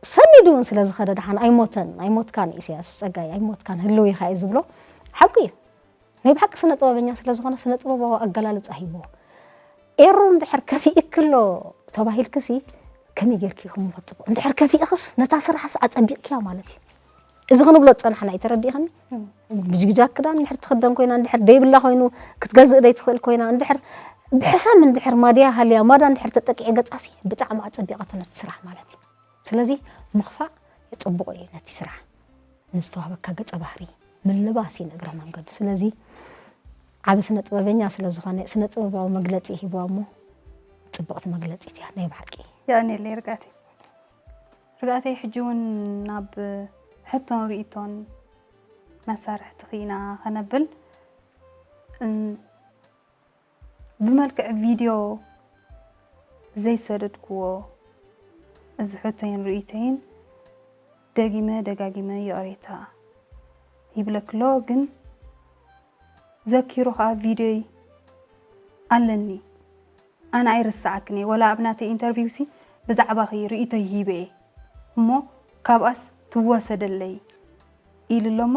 ሰኒዱ እውን ስለ ዝኸደ ደሓን ኣይሞተን፣ ኣይሞትካን ኢሳያስ ጸጋይ፣ ኣይሞትካን፣ ህልው ኢኻ እዩ ዝብሎ። ሓቁ እዩ። ናይ ብሓቂ ስነ ጥበበኛ ስለ ዝኾነ ስነ ጥበባዊ ኣገላልጻ ሂብዎ። ኤሩ እንድሕር ከፊእኪ ኣሎ ተባሂልክሲ ከመይ ጌርኪ ኢኹም ክትጽብቑ? እንድሕር ከፊእኽስ ነታ ስራሕስ ኣጸቢቕክያ ማለት እዩ። እዚ ክንብሎ ዝጸናሕና እዩ፣ ተረዲእኽኒ? እም። ብጅግጃ ክዳን እንድሕር ትኽደን ኮይና፣ እንድሕር ደይብላ ኮይኑ፣ ክትገዝእ ደይትኽእል ኮይና፣ እንድሕር ብሕሰም እንድሕር ማድያ ሃልያ፣ ማዳ እንድሕር ተጠቂዐ ገጻሲ ብጣዕሚ ኣጸቢቐቶ ነቲ ስራሕ ማለት እዩ። ስለዚ ምኽፋእ የጸብቖ እዩ ነቲ ስራሕ። ንዝተዋህበካ ገጸ ባህሪ ምልባስ እዩ ንእግረ መንገዱ። ስለዚ ዓቢ ስነ ጥበበኛ ስለ ዝኾነ ስነ ጥበባዊ መግለጺ ሂብዋ እሞ ጽብቕቲ መግለጺት እያ ናይ ብሓቂ። የቐንየለይ ርግኣተይ። ርግኣተይ ሕጂ እውን ናብ ሕቶን ርእይቶን መሳርሕትኺ ኢና ኸነብል። እም፣ ብመልክዕ ቪድዮ ዘይሰደድክዎ እዚ ሕቶይን ርእይቶይን ደጊመ ደጋጊመ ይቕሬታ ይብለኪ ኣሎ፣ ግን ዘኪሩ ኸኣ ቪድዮይ ኣለኒ። ኣነ ኣይርስዓክን እየ። ወላ ኣብ ናተይ ኢንተርቪውሲ ብዛዕባኺ ርእይቶይ ሂበ እየ። እሞ ካብኣስ ትወሰደለይ ኢሉ ኣሎ እሞ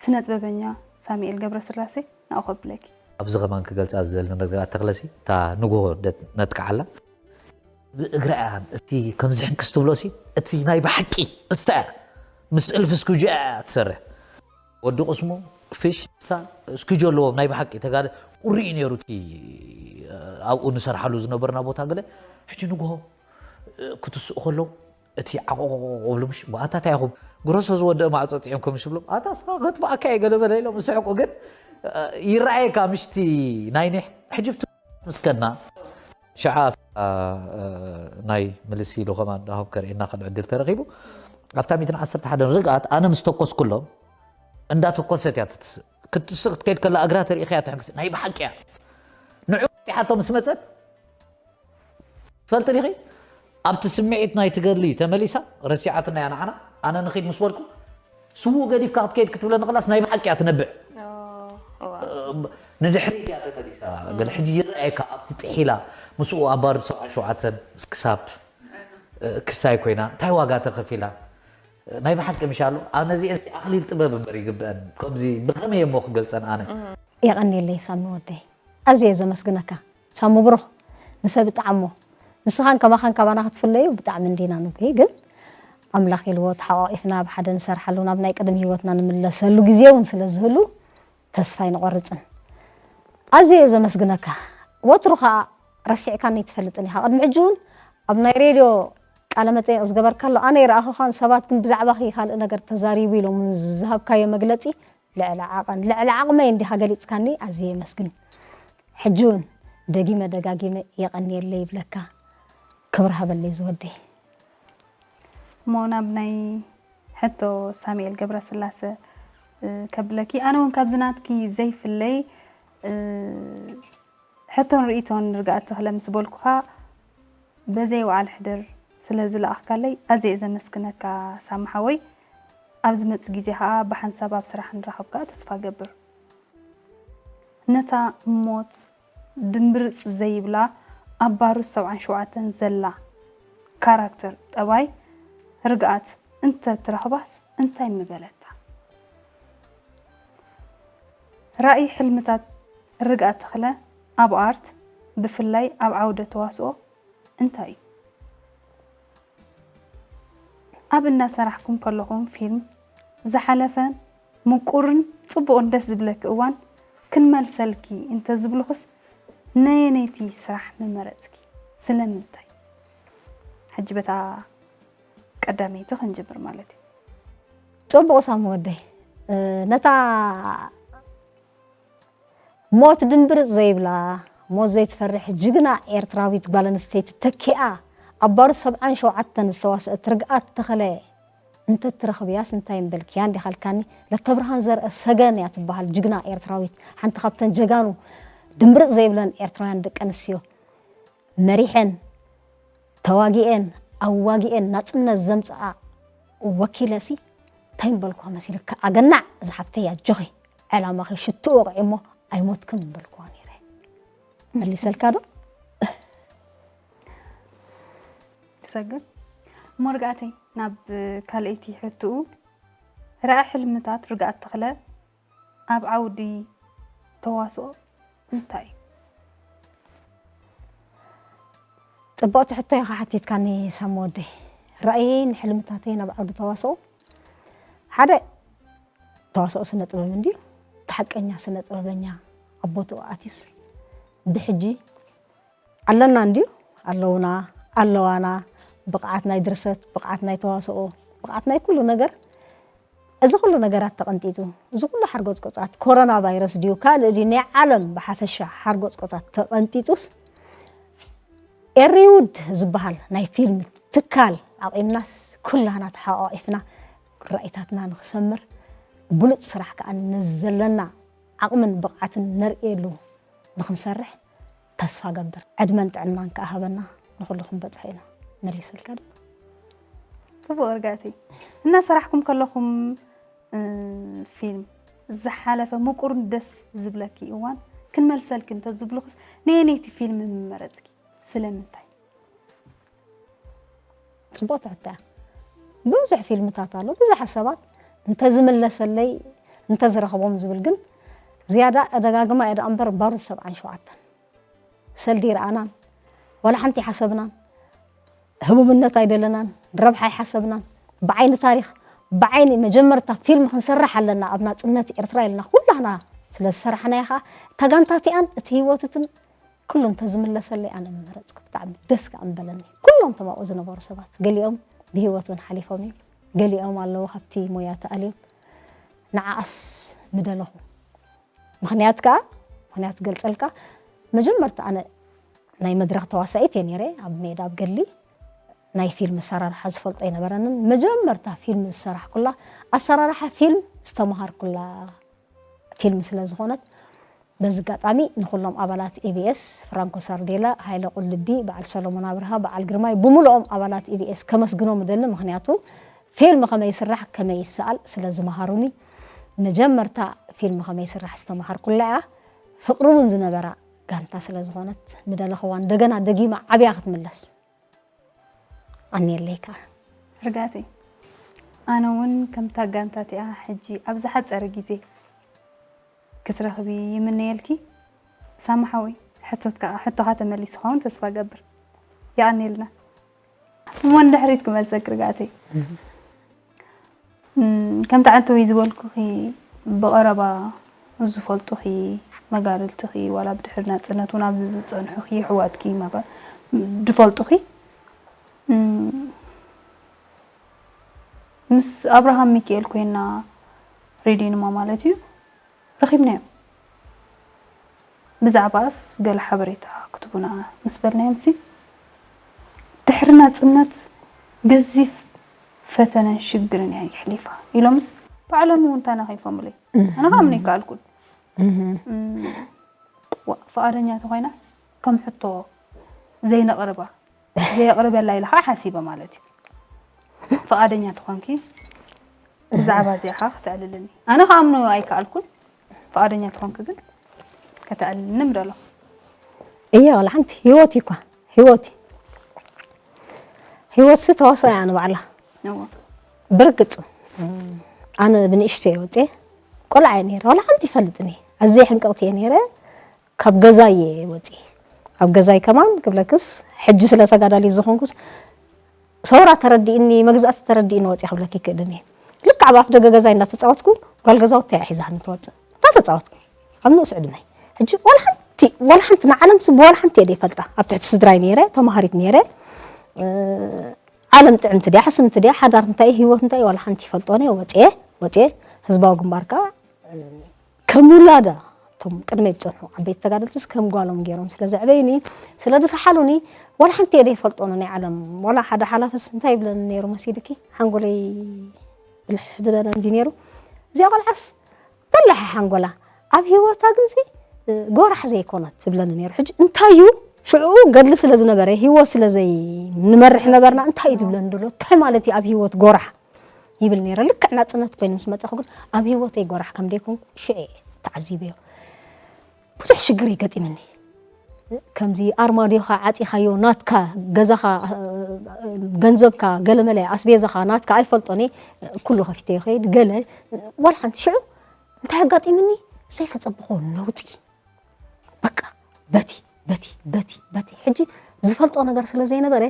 ስነ ጥበበኛ ሳሙኤል ገብረስላሴ ናብኡ ከብለኪ። ኣብዚ ከማን ክገልፃ ዝደሊ ንርግኣት ተኽለሲ እታ ንግሆ ነጥቅዓላ። ብእግራ እያ እቲ ከምዚ ሕንክስ ትብሎሲ እቲ ናይ ብሓቂ እሳ እያ። ምስ እልፊ ስኩጆ እያ ትሰርሕ። ወዲ ቅስሙ ፍሽ ሳ ስኩጆ ኣለዎም ናይ ብሓቂ ተጋደ ቁሪ እዩ ነይሩ እቲ ኣብኡ ንሰርሓሉ ዝነበርና ቦታ ገለ ሕጂ ንግሆ ክትስኡ ከለዉ እቲ ዓቆቆቆ ብሉ ምሽ ኣታ እንታይ ኢኹም ግሮሶ ዝወደአ ማዕፆ ፅዒምኩም ምሽ ብሎም ኣታ ስኻ ከጥፋእካ እየ ገለ በለ ኢሎም ዝስሕቁ ግን ይረኣየካ ምሽቲ ናይ ኒሕ ሕጂ ምስከና ሸዓ ናይ ምልሲ ኢሉ ከማን ዳሆብ ከርእየና ከም ዕድል ተረኺቡ ኣብታ ሚእትን ዓሰርተ ሓደን ርግኣት ኣነ ምስ ተኮስኩሎም እንዳተኮሰት እያ ትትስእ ክትስእ ክትከይድ ከላ እግራ ተሪኢኻያ ትሕንክስ ናይ ብሓቂ እያ ንዑ ወጢሓቶ ምስ መፀት ትፈልጢ ዲኺ ኣብቲ ስምዒት ናይ ትገድሊ ተመሊሳ ረሲዓትና እያ ንዓና ኣነ ንኺድ ምስ በልኩ ስዉእ ገዲፍካ ክትከይድ ክትብለኒ ከላስ ናይ ብሓቂ እያ ትነብዕ ንድሕሪት እያ ተመሊሳ ግን ሕጂ ይረኣየካ ኣብቲ ጥሒላ ምስኡ ኣባር ብሰብዓ ሸውዓተን ክሳብ ክስታይ ኮይና እንታይ ዋጋ ተኸፊላ ናይ ብሓቂ ምሽ ኣሎ ኣነ እዚአን ኣኽሊል ጥበብ እምበር ይግብአን ከምዚ ብኸመይ እሞ ክገልፀን ኣነ የቐንየለይ ሳሚ ወደይ ኣዝየ ዘመስግነካ ሳሚ ብሩኽ ንሰብ ይጥዓሞ ንስኻን ከማኻን ካባና ክትፍለዩ ብጣዕሚ እንዲና ንጉሂ ግን ኣምላኽ ኢልዎ ተሓቋቒፍና ብሓደ ንሰርሓሉ ናብ ናይ ቅድም ህይወትና ንምለሰሉ ግዜ እውን ስለ ዝህሉ ተስፋ ኣይንቖርፅን ኣዝየ ዘመስግነካ ወትሩ ከዓ ረሲዕካኒ ትፈልጥን ኢኻ ቅድሚ ሕጂ እውን ኣብ ናይ ሬድዮ ቃለ መጠየቕ ዝገበርካሉ ኣነ ይረኣኹኻን ሰባት ግን ብዛዕባኺ ካልእ ነገር ተዛሪቡ ኢሎም ዝሃብካዮ መግለፂ ልዕሊ ዓቐን ልዕሊ ዓቕመይ እንዲኻ ገሊፅካኒ ኣዝየ የመስግን ሕጂ እውን ደጊመ ደጋጊመ የቐንየለይ ይብለካ ክብሪ ሃበለይ ዝወደይ እሞ ናብ ናይ ሕቶ ሳሙኤል ገብረስላሰ ከብለኪ ኣነ እውን ካብዚ ናትኪ ዘይፍለይ ሕቶን ርእይቶን ርግኣት ተኽለ ምስ በልኩኻ በዘይ ወዓል ሕደር ስለ ዝለኣኽካለይ ኣዝየ እየ ዘመስግነካ ሳሚ ሓወይ ኣብ ዝመጽእ ግዜ ኸኣ ብሓንሳብ ኣብ ስራሕ ንራኸብ ከኣ ተስፋ እገብር ነታ ሞት ድምብርጽ ዘይብላ ኣብ ባሩት ሰብዓን ሸውዓተን ዘላ ካራክተር ጠባይ ርግኣት እንተ ትረኽባስ እንታይ ምበለታ ራእይ ሕልምታት ርግኣት ተኽለ ኣብ ኣርት ብፍላይ ኣብ ዓውደ ተዋስኦ እንታይ እዩ? ኣብ እናሰራሕኩም ከለኹም ፊልም ዝሓለፈን ምቁርን ፅቡቕን ደስ ዝብለኪ እዋን ክንመልሰልኪ እንተዝብሉኽስ ነየነይቲ ስራሕ ምመረፅኪ? ስለምንታይ? ሕጂ በታ ቀዳመይቲ ክንጅምር ማለት እዩ። ፅቡቕ ሳሚ ወደይ ነታ ሞት ድምብርፅ ዘይብላ ሞት ዘይትፈርሕ ጅግና ኤርትራዊት ጓል ኣንስተይቲ ተኪኣ ኣብ ባሩት ሰብዓን ሸውዓተን ዝተዋስአት ርግኣት ተኸለ እንተትረኽብያስ እንታይ ምበልክያ እንዲኻ ኢልካኒ ለተብርሃን ዘርአ ሰገን እያ ትበሃል ጅግና ኤርትራዊት ሓንቲ ካብተን ጀጋኑ ድምብርፅ ዘይብለን ኤርትራውያን ደቂ ኣንስትዮ መሪሐን ተዋጊኤን ኣዋጊኤን ናፅነት ዘምፅኣ ወኪለሲ እንታይ ምበልኳ መሲልካ ኣገናዕ ዝሓፍተይ ኣጆኺ ዕላማኺ ሽትኡ ወቕዒ እሞ ኣይሞትክን ምበልክዋ ነይረ። መሊሰልካ ዶ? ትሰግር እሞ ርግኣተይ ናብ ካልኣይቲ ሕትኡ ራኢ ሕልምታት ርግኣት ተኽለ ኣብ ዓውዲ ተዋስኦ እንታይ እዩ? ፅብቕቲ ሕቶ ኢኻ ሓቲትካኒ ሳሚ ወደይ። ራእየይን ሕልምታተይን ኣብ ዓውዲ ተዋስኦ ሓደ ተዋስኦ ስነ ጥበብ እንድዩ። እቲ ሓቀኛ ስነ ጥበበኛ ኣብ ቦትኡ ኣትዩስ ብሕጂ ኣለና እንድዩ ኣለውና ኣለዋና ብቕዓት ናይ ድርሰት ብቕዓት ናይ ተዋስኦ ብቕዓት ናይ ኩሉ ነገር እዚ ኩሉ ነገራት ተቐንጢጡ፣ እዚ ኩሉ ሓርጎጽጎጻት፣ ኮሮና ቫይረስ ድዩ ካልእ ድዩ ናይ ዓለም ብሓፈሻ ሓርጎጽጎጻት ተቐንጢጡስ፣ ኤሪውድ ዝበሃል ናይ ፊልም ትካል ኣቒምናስ ኩላህና ተሓቋቒፍና ራኢታትና ንኽሰምር ብሉጽ ስራሕ ከኣ ነዚ ዘለና ዓቕምን ብቕዓትን ነርእየሉ ንኽንሰርሕ ተስፋ ገብር ዕድመን ጥዕናን ከኣ ሃበና ንኹሉ ክንበጽሖ ኢና መሊሰልካ ዶ ጽቡቕ ርጋእቲ እናሰራሕኩም ከለኹም ፊልም ዝሓለፈ ምቁርን ደስ ዝብለኪ እዋን ክንመልሰልኪ እንተዝብሉኽስ ነየነይቲ ፊልም ምመረጽኪ ስለምንታይ ጽቡቕቲ ሕቶ እያ። ብዙሕ ፊልምታት ኣሎ፣ ብዙሓት ሰባት እንተዝምለሰለይ እንተዝረኽቦም ዝብል ግን ዝያዳ ኣደጋግማ እየ ደኣ እምበር ባሩድ ሰብዓን ሸውዓተን ሰልዲ ይረኣናን ዋላ ሓንቲ ሓሰብናን ህቡብነት ኣይደለናን ረብሓ ኣይሓሰብናን ብዓይኒ ታሪኽ ብዓይኒ መጀመርታ ፊልም ክንሰርሕ ኣለና ኣብ ናጽነት ኤርትራ ኢልና ኩላህና ስለ ዝሰራሕናያ ኸዓ እታ ጋንታ እቲኣን እቲ ህይወትትን ኩሉ እንተዝምለሰለይ ኣነ ምመረጽኩ ብጣዕሚ ደስ ከዓ ምበለኒ ኩሎም እቶም ኣብኡ ዝነበሩ ሰባት ገሊኦም ብህይወት እውን ሓሊፎም እዮም ገሊኦም ኣለዉ ካብቲ ሞያ ተኣልዮም ንዓኣስ ምደለኹ ምኽንያት ከዓ ምኽንያት ገልፀልካ መጀመርታ ኣነ ናይ መድረኽ ተዋሳኢት እየ ነይረ ኣብ ሜዳ ኣብ ገድሊ ናይ ፊልም ኣሰራርሓ ዝፈልጦ ኣይነበረንን መጀመርታ ፊልም ዝሰራሕኩላ ኣሰራርሓ ፊልም ዝተምሃርኩላ ፊልም ስለ ዝኾነት በዚ ኣጋጣሚ ንኹሎም ኣባላት ኢቢኤስ ፍራንኮ ሳርዴላ ሃይለ ቁልቢ በዓል ሰሎሞን ኣብርሃ በዓል ግርማይ ብምልኦም ኣባላት ኢቢኤስ ከመስግኖም እደሊ ምኽንያቱ ፊልም ከመይ ይስራሕ ከመይ ይሰኣል ስለ ዝመሃሩኒ መጀመርታ ፊልም ከመይ ይስራሕ ዝተምሃርኩላ እያ ፍቕሪ እውን ዝነበራ ጋንታ ስለ ዝኾነት ምደለኽዋ እንደገና ደጊማ ዓብያ ክትምለስ ኣንየለይ ከዓ ርጋተይ ኣነ እውን ከምታ ጋንታ እቲኣ ሕጂ ኣብ ዝሓፀረ ግዜ ክትረኽቢ ይምነየልኪ ሳሚ ሓወይ ሕቶትካ ሕቶኻ ተመሊሱ ኸውን ተስፋ ገብር የቐንየልና እሞ ንድሕሪት ክመልሰኪ ርጋተይ ከምቲ ዓንተወይ ዝበልኩኺ ብቐረባ ዝፈልጡኺ መጋድልትኺ ዋላ ብድሕሪ ናፅነት እውን ኣብዚ ዝፀንሑኺ የሕዋትኪ ዝፈልጡኺ ምስ ኣብርሃም ሚኪኤል ኮይና ሬድዮ ንማ ማለት እዩ ረኺብናዮም። ብዛዕባኣስ ገለ ሓበሬታ ክትቡና ምስ በልናዮምሲ፣ ድሕሪ ናጽነት ገዚፍ ፈተነን ሽግርን እያ የሕሊፋ ኢሎምስ ባዕሎም እውን ተነኺፎምለይ። ኣነ ከኣምኖ ኣይከኣልኩን። ፍቓደኛ ተኾይናስ ከም ሕቶ ዘይነቕርባ ዘየቕርበላ ኢለ ከዓ ሓሲበ ማለት እዩ። ፍቓደኛ ተኾንኪ ብዛዕባ እዚኣ ከዓ ከተዕልልኒ። ኣነ ከኣምኖ ኣይከኣልኩን። ፍቓደኛ ተኾንኪ ግን ከተዕልልኒ ምደለኹ። እየ ዋላ ሓንቲ ህይወት እዩ እኳ ህይወት እዩ። ህይወት ሲ ተዋስኦ እያ ንባዕላ። እወ። ብርግፅ ኣነ ብንእሽቶ እየ ወፅየ ቆልዓ እየ ነይረ ዋላ ሓንቲ ይፈልጥኒ ኣዝየ ሕንቅቕቲ እየ ነይረ ካብ ገዛይ እየ ወፅየ ኣብ ገዛይ ከማን ክብለክስ ሕጂ ስለ ተጋዳሊት ዝኾንኩስ ሰውራ ተረዲእኒ መግዛእቲ ተረዲእኒ ወፅየ ክብለኪ ይክእልን እየ ልክዕ ኣብ ኣፍ ደገ ገዛይ እንዳተፃወትኩ ጓል ገዛውተይ እያ ሒዛኒ ትወፅእ እንዳተፃወትኩ ኣብ ንኡስ ዕድመይ ሕጂ ዋላ ሓንቲ ዋላ ሓንቲ ንዓለም ስ ብዋላ ሓንቲ እየ ደይፈልጣ ኣብ ትሕቲ ስድራይ ነይረ ተማሃሪት ነይረ ዓለም ጥዕምቲ ድያ ሕስምቲ ድያ ሓዳር እንታይ ህይወት እንታይ ዋላ ሓንቲ ይፈልጦ ነየ ወፅየ ወፅየ ህዝባዊ ግንባር ከዓ ከም ውላዳ እቶም ቅድመይ ዝፀንሑ ዓበይቲ ተጋደልትስ ከም ጓሎም ገይሮም ስለ ዘዕበዩኒ ስለ ዝሰሓሉኒ ዋላ ሓንቲ እየ ዘይፈልጦ ናይ ዓለም ዋላ ሓደ ሓላፍስ እንታይ ይብለኒ ነይሩ መሲልኪ ሓንጎለይ ብልሕ ዝበለ እንዲ ነይሩ እዚኣ ቆልዓስ በላሒ ሓንጎላ ኣብ ሂወታ ግንሲ ጎራሕ ዘይኮነት ትብለኒ ነይሩ ሕጂ እንታይ እዩ ሽዑ ገድሊ ስለ ዝነበረ ሂወት ስለ ዘይንመርሕ ነበርና እንታይ እዩ ትብለኒ ዘሎ እንታይ ማለት እዩ ኣብ ሂወት ጎራሕ ይብል ነይረ። ልክዕ ናጽነት ኮይኑ ምስ መጻኹ ግን ኣብ ህይወተይ ጎራሕ ከም ደይኮንኩ ሽዑ እየ ተዓዚበዮ። ብዙሕ ሽግር እዩ ገጢምኒ። ከምዚ ኣርማድዮኻ ዓጺኻዮ ናትካ ገዛኻ ገንዘብካ ገለመለ ኣስቤዛኻ ናትካ ኣይፈልጦን እየ ኩሉ ከፊተዮ ይኸይድ ገለ ዋላ ሓንቲ ሽዑ እንታይ ኣጋጢምኒ ዘይተጸበኹዎ ነውጺ በቃ በቲ በቲ በቲ በቲ ሕጂ ዝፈልጦ ነገር ስለ ዘይነበረ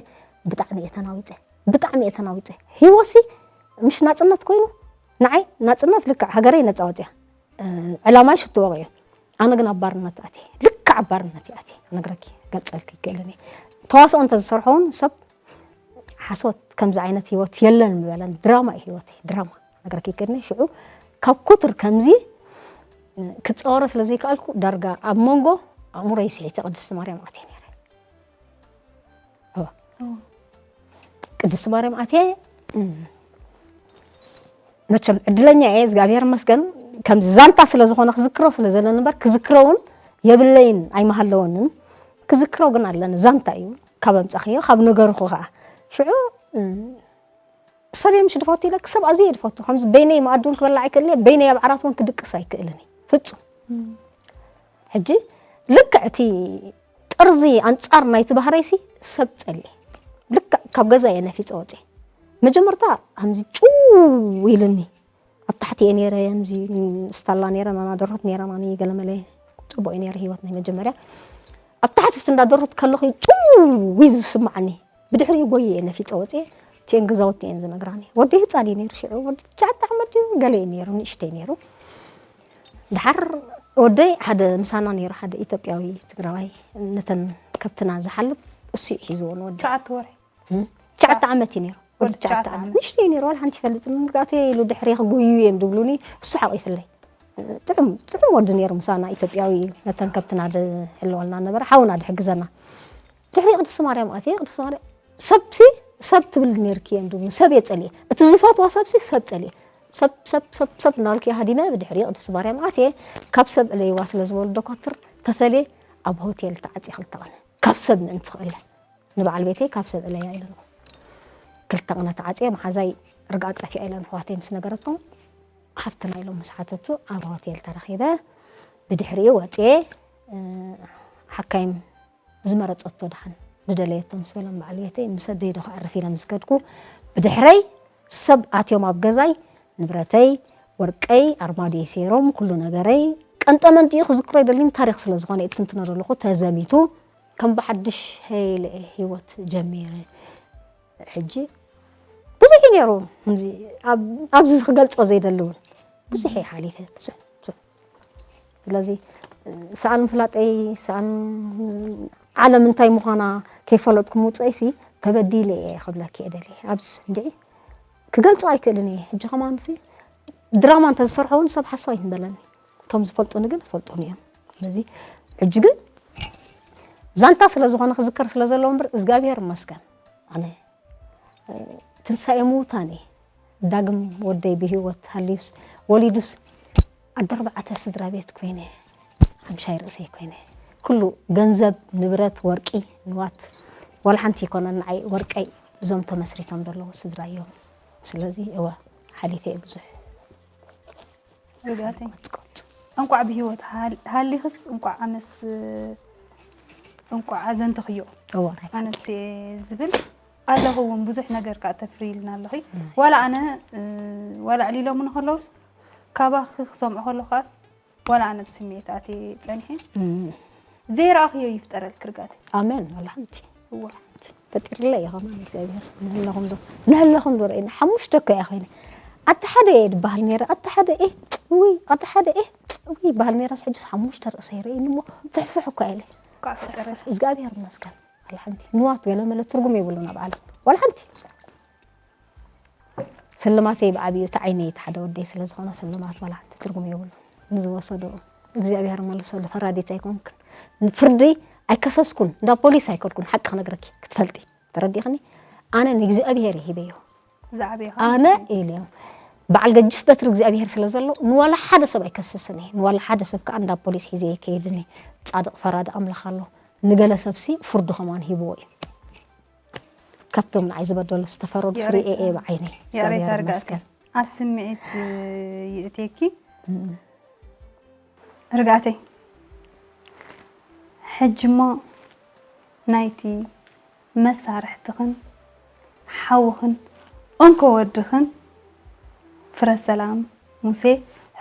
ብጣዕሚ እየ ተናዊፀ ብጣዕሚ እየ ተናዊፀ ሂወሲ ምሽ ናፅነት ኮይኑ ንዓይ ናፅነት ልክዕ ሃገረይ ነፃ ወፅያ ዕላማይ ሽትወቕ እዩ ኣነ ግን ኣብ ባርነት ኣትየ ልክዕ ኣብ ባርነት እየ ኣትየ ነግረኪ ገልፀልኪ ይክእልን እየ ተዋስኦ እንተዝሰርሖ እውን ሰብ ሓሶት ከምዚ ዓይነት ህይወት የለን ምበለን ድራማ እዩ ህይወተይ ድራማ ነግረኪ ይክእልኒ ሽዑ ካብ ኩትር ከምዚ ክፃወሮ ስለ ዘይከኣልኩ ዳርጋ ኣብ መንጎ ኣእምሮይ ስሒተ ቅድስቲ ማርያም ኣትየ ነይረ ቅድስቲ ማርያም ኣትየ መቸም ዕድለኛ እየ እግዚኣብሔር መስገን ከምዚ ዛንታ ስለ ዝኾነ ክዝክሮ ስለ ዘለኒ እምበር ክዝክሮ እውን የብለይን ኣይመሃለወንን ክዝክሮ ግን ኣለኒ ዛንታ እዩ ካብ ኣምፃኽዮ ካብ ነገርኹ ከዓ ሽዑ ሰብ እየ ምሽ ድፈቱ ኢለ ክሰብ ኣዝየ ድፈቱ ከምዚ በይነይ መኣዲ እውን ክበላዕ ኣይክእልን እየ በይነይ ኣብ ዓራት እውን ክድቅስ ኣይክእልን እየ ፍፁም ሕጂ ልክዕ እቲ ጥርዚ ኣንፃር ናይቲ ባህረይሲ ሰብ ፀልየ ልክዕ ካብ ገዛ እየ ነፊፀ ወፅየ መጀመርታ ከምዚ ጭው ኢልኒ ኣብ ታሕቲ እየ ነይረ፣ ከምዚ ስታላ ነይረ፣ ማማ ደርሆት ነይራ፣ ማሚ ገለመለ። ጽቡቕ እዩ ነይሩ ህይወት ናይ መጀመርያ። ኣብ ታሕቲ ኣብቲ እንዳ ደርሆት ከለኹ እዩ ጭው ዝስምዓኒ። ብድሕሪኡ ጎየ እየ ነፊጸ ወጽየ፣ እቲአን ገዛውቲ እየን ዝነግራኒ። ወደይ ህጻን እዩ ነይሩ ሽዑ፣ ወዲ ትሽዓተ ዓመት እዩ ገለ እዩ ነይሩ፣ ንእሽተይ ነይሩ። ደሓር ወደይ ሓደ ምሳና ነይሩ፣ ሓደ ኢትዮጵያዊ ትግራዋይ፣ ነተን ከብትና ዝሓልብ እሱ እዩ ሒዝዎ ንወደይ። ትሽዓተ ወርሒ። እም? ትሽዓተ ዓመት እዩ ነይሩ። ወዲ ወዲ ትሽዓተ ትሽዓተ ዓመት። ዓመት። ንእሽተይ ነይሩ፣ ዋላ ሓንቲ ይፈልጥን። ንጋቴ ኢሉ ድሕሪ ክጉዩ እዮም ድብሉኒ፣ እሱ ሓቒፍለይ። ጥዑም፣ ጥዑም ወዲ ነይሩ ምሳና፣ ኢትዮጵያዊ እዩ። ነተን ከብትና ድሕልወልና ነበረ፣ ሓውና ድሕግዘና። ድሕሪ ቅድስቲ ማርያም ኣትየ፣ ቅድስቲ ማርያም ሰብሲ፣ ሰብ ትብል ነይርኪ እዮም ድብሉኒ። ሰብ እየ ጸሊኤ። እቲ ዝፈትዎ ሰብሲ ሰብ ጸሊኤ። ሰብ፣ ሰብ፣ ሰብ፣ ሰብ እናበልኩ ሃዲመ፣ ብድሕሪ ቅድስቲ ማርያም ኣትየ፣ ካብ ሰብ እለይዋ ስለ ዝበሉ ዶኳትር፣ ተፈልየ ኣብ ሆቴል ተዓጽየ ክልተ ቀን። ካብ ሰብ ምእንቲ ክእለ። ንበዓል ቤተይ ካብ ሰብ እለያ ኢለንኹ። ክልተ ቅነ ተዓጽየ፣ መሓዛይ ርግኣት ጠፊኣ ኢለን ኣሕዋተይ ምስ ነገረቶም፣ ሃፍትና ኢሎም ምስ ሓተቱ ኣብ ሆቴል ተረኺበ። ብድሕሪኡ ወጽየ፣ እ፣ ሓካይም ዝመረጸቶ ደሓን ዝደለየቶ ምስ በሎም በዓል ቤተይ፣ ምስ ኣደይ ዶ ከዕርፍ ኢለ ምስ ከድኩ፣ ብድሕረይ ሰብ ኣትዮም ኣብ ገዛይ፣ ንብረተይ፣ ወርቀይ፣ ኣርማድዮይ ሰይሮም፣ ኩሉ ነገረይ፣ ቀንጠመንጢኡ ክዝክሮ ይደሊን ታሪኽ ስለ ዝኾነ እየ ትንትኖ ዘለኹ፣ ተዘሚቱ፣ ከም ብሓድሽ ሄለ ህይወት ጀሚረ። ሕጂ ብዙሕ እዩ ነይሩ፣ ከምዚ ኣብ-፣ ኣብዚ ክገልጾ ዘይደሊ እውን ብዙሕ እየ ሓሊፈ፣ ብዙሕ፣ ብዙሕ። ስለዚ፣ ሰኣን ምፍላጠይ፣ ሰኣን ዓለም እንታይ ምዃና ከይፈለጥኩ ምውፀይሲ፣ ተበዲለ እየ ክብለኪ እየ ደልየ። ኣብዚ እንድዒ ክገልጾ ኣይክእልን እየ። ሕጂ ከማንሲ ድራማ እንተዝሰርሖ እውን ሰብ ሓሳብ ኣይትንበለኒ። እቶም ዝፈልጡኒ ግን ይፈልጡኒ እዮም። ስለዚ ሕጂ ግን ዛንታ ስለ ዝኾነ ክዝከር ስለ ዘለዎ እምበር፣ እግዚኣብሔር ይመስገን። ኣነ፣ እ፣ ትንሳኤ ምዉታን እየ። ዳግም ወደይ ብህይወት ሃልዩስ፣ ወሊዱስ፣ ኣደ ኣርባዕተ ስድራ ቤት ኮይነ፣ ሓምሻይ ርእሰይ ኮይነ። ኩሉ ገንዘብ፣ ንብረት፣ ወርቂ፣ ንዋት፣ ዋላ ሓንቲ ይኮነን ንዓይ ወርቀይ፣ እዞም ተመስሪቶም ዘለዉ ስድራ እዮም። ስለዚ፣ እወ፣ ሓሊፈ እየ ብዙሕ። ርግኣተይ። ቆጽቆጽ። እንቋዕ ብህይወት ሃል-፣ ሃሊኽስ፣ እንቋዕ ኣነስ፣ እንቋዕ ኣዘንተኽዮ። እወ፣ ናይ ኣነስ እየ ዝብል ኣለኹ እውን ብዙሕ ነገር ከኣ ተፍርይልና ኣለኺ። ናይ። ዋላ ኣነ፣ እ፣ ዋላ ዕሊሎምኒ ከለውስ፣ ካባኺ ክሰምዖ ከለኹ ከኣስ፣ ዋላ ኣነ ብስምዒት ኣትየ ጸኒሐ። እም። ዘይረኣኽዮ ይፍጠረልኪ ርግኣተይ። ኣሜን፣ ዋላ ሓንቲ። እወ። ፈጢርለ እዩ ከማን እግዚኣብሔር። ንህለኹም ዶ፣ ንህለኹም ዶ ርኢና። ሓሙሽተ እኮ እያ ኮይነ። ኣቲ ሓደ እየ ድበሃል ነይረ። ኣቲ ሓደ እየ፣ ውይ፣ ኣቲ ሓደ እየ፣ ውይ፣ በሃል ነይረስ ሕጅስ ሓሙሽተ ርእሰ ይርእይኒ እሞ ፍሕፍሕ እኮ እየ ኢለ። እኳ ፈጠረኪ። እግዚኣብሔር ይመስገን። ዋላ ሓንቲ። ንዋት ገለ መለ ትርጉም የብሉን ኣብ ዓለም። ዋላ ሓንቲ። ስልማተይ ብዓብዩ እቲ ዓይነይ እቲ ሓደ ወደይ ስለ ዝኾነ ስልማት ዋላ ሓንቲ ትርጉም የብሉን። ንዝወሰዶ እግዚኣብሔር መልሰሉ። ፈራዲት ኣይኮንኩን። ንፍርዲ ኣይከሰስኩን። እንዳ ፖሊስ ኣይከድኩን። ሓቂ ክነግረኪ ክትፈልጢ። ተረዲኽኒ? ኣነ ንእግዚኣብሔር እየ ሂበዮ። ዝዓበየ ኸዓ ኣነ ንሱ እዩ። ኢለዮም። በዓል ገጅፍ በትሪ እግዚኣብሔር ስለ ዘሎ ንዋላ ሓደ ሰብ ኣይከስስን እየ። ንዋላ ሓደ ሰብ ከዓ እንዳ ፖሊስ ሒዘ ኣይከይድን እየ። ጻድቕ ፈራዲ ኣምላኽ ኣሎ። ንገለ ሰብሲ ፍርዱ ከማን ሂብዎ እዩ። ካብቶም ንዓይ ዝበደሉ ዝተፈረዱ ይቕሬታ። ስሪኤ እየ ብዓይነይ። ይቕሬታ እግዚኣብሔር ርግኣተይ። ይመስገን። ኣብ ስምዒት ይእትየኪ። እም። ርግኣተይ። ሕጂ እሞ ናይቲ መሳርሕትኽን ሓውኽን እንኮ ወድኽን ፍረሰላም ሙሴ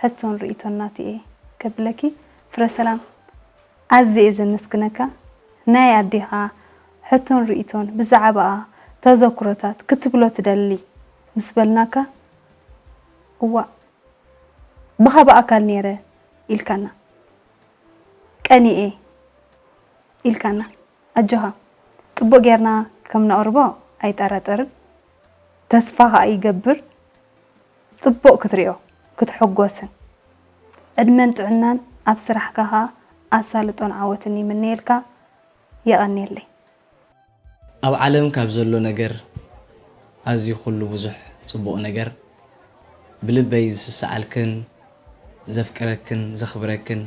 ሕቶን ርእይቶን ናቱ እየ ከብለኪ። ፍረሰላም፣ ኣዝየ እየ ዘመስግነካ። ናይ ኣዴኻ ሕቶን ርእይቶን ብዛዕባኣ ተዘክሮታት ክትብሎ ትደሊ ምስ በልናካ፣ እዋእ፣ ብኻ ብኣካል ነይረ ኢልካና፣ ቀኒኤ ኢልካና። ኣጆኻ፣ ጽቡቕ ጌርና ከም ነቕርቦ ኣይጠራጠርን። ተስፋ ኸኣ ይገብር፣ ጽቡቕ ክትሪኦ፣ ክትሕጎስን። ዕድመን ጥዕናን ኣብ ስራሕካ ኸኣ ኣሳልጦን ዓወትን ይምነየልካ። የቐንየለይ። ኣብ ዓለም ካብ ዘሎ ነገር ኣዝዩ ኩሉ ብዙሕ ጽቡቕ ነገር ብልበይ ዝስስዓልክን ዘፍቅረክን ዘኽብረክን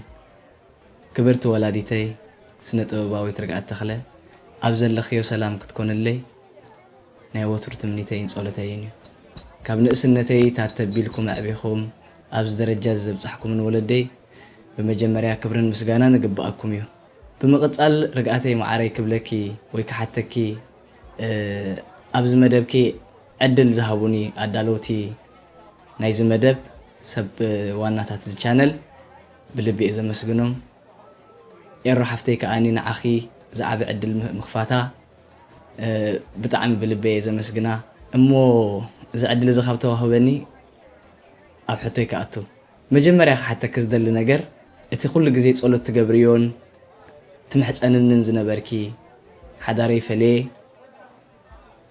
ክብርቲ ወላዲተይ ስነ ጥበባዊት ርግኣት ተኽለ ኣብ ዘለኽዮ ሰላም ክትኮንለይ ናይ ወትሩ ትምኒተይን ጸሎተይን እዩ። ካብ ንእስነተይ ታተቢልኩም ኣዕቢኹም ኣብዚ ደረጃ እዚ ዘብጻሕኩምን ወለደይ ብመጀመርያ ክብርን ምስጋናን ይግብኣኩም እዩ። ብምቕጻል ርግኣተይ መዓረይ ክብለኪ ወይ ክሓተኪ፣ እ፣ ኣብዚ መደብኪ ዕድል ዝሃቡኒ ኣዳለውቲ ናይዚ መደብ ሰብ ዋናታት እዚ ቻነል ብልቢ እየ ዘመስግኖም። ኤሮ ሓፍተይ ከኣኒ ንዓኺ ዝዓቢ ዕድል ም- ምኽፋታ፣ እ፣ ብጣዕሚ ብልቢ እየ ዘመስግና። እሞ እዚ ዕድል እዚ ካብ ተዋህበኒ ኣብ ሕቶይ ክኣቱ። መጀመርያ ክሓተኪ ዝደሊ ነገር፣ እቲ ኩሉ ግዜ ጸሎት ትገብርዮን ትምሕጸንንን ዝነበርኪ፣ ሓዳረይ ፈለየ፣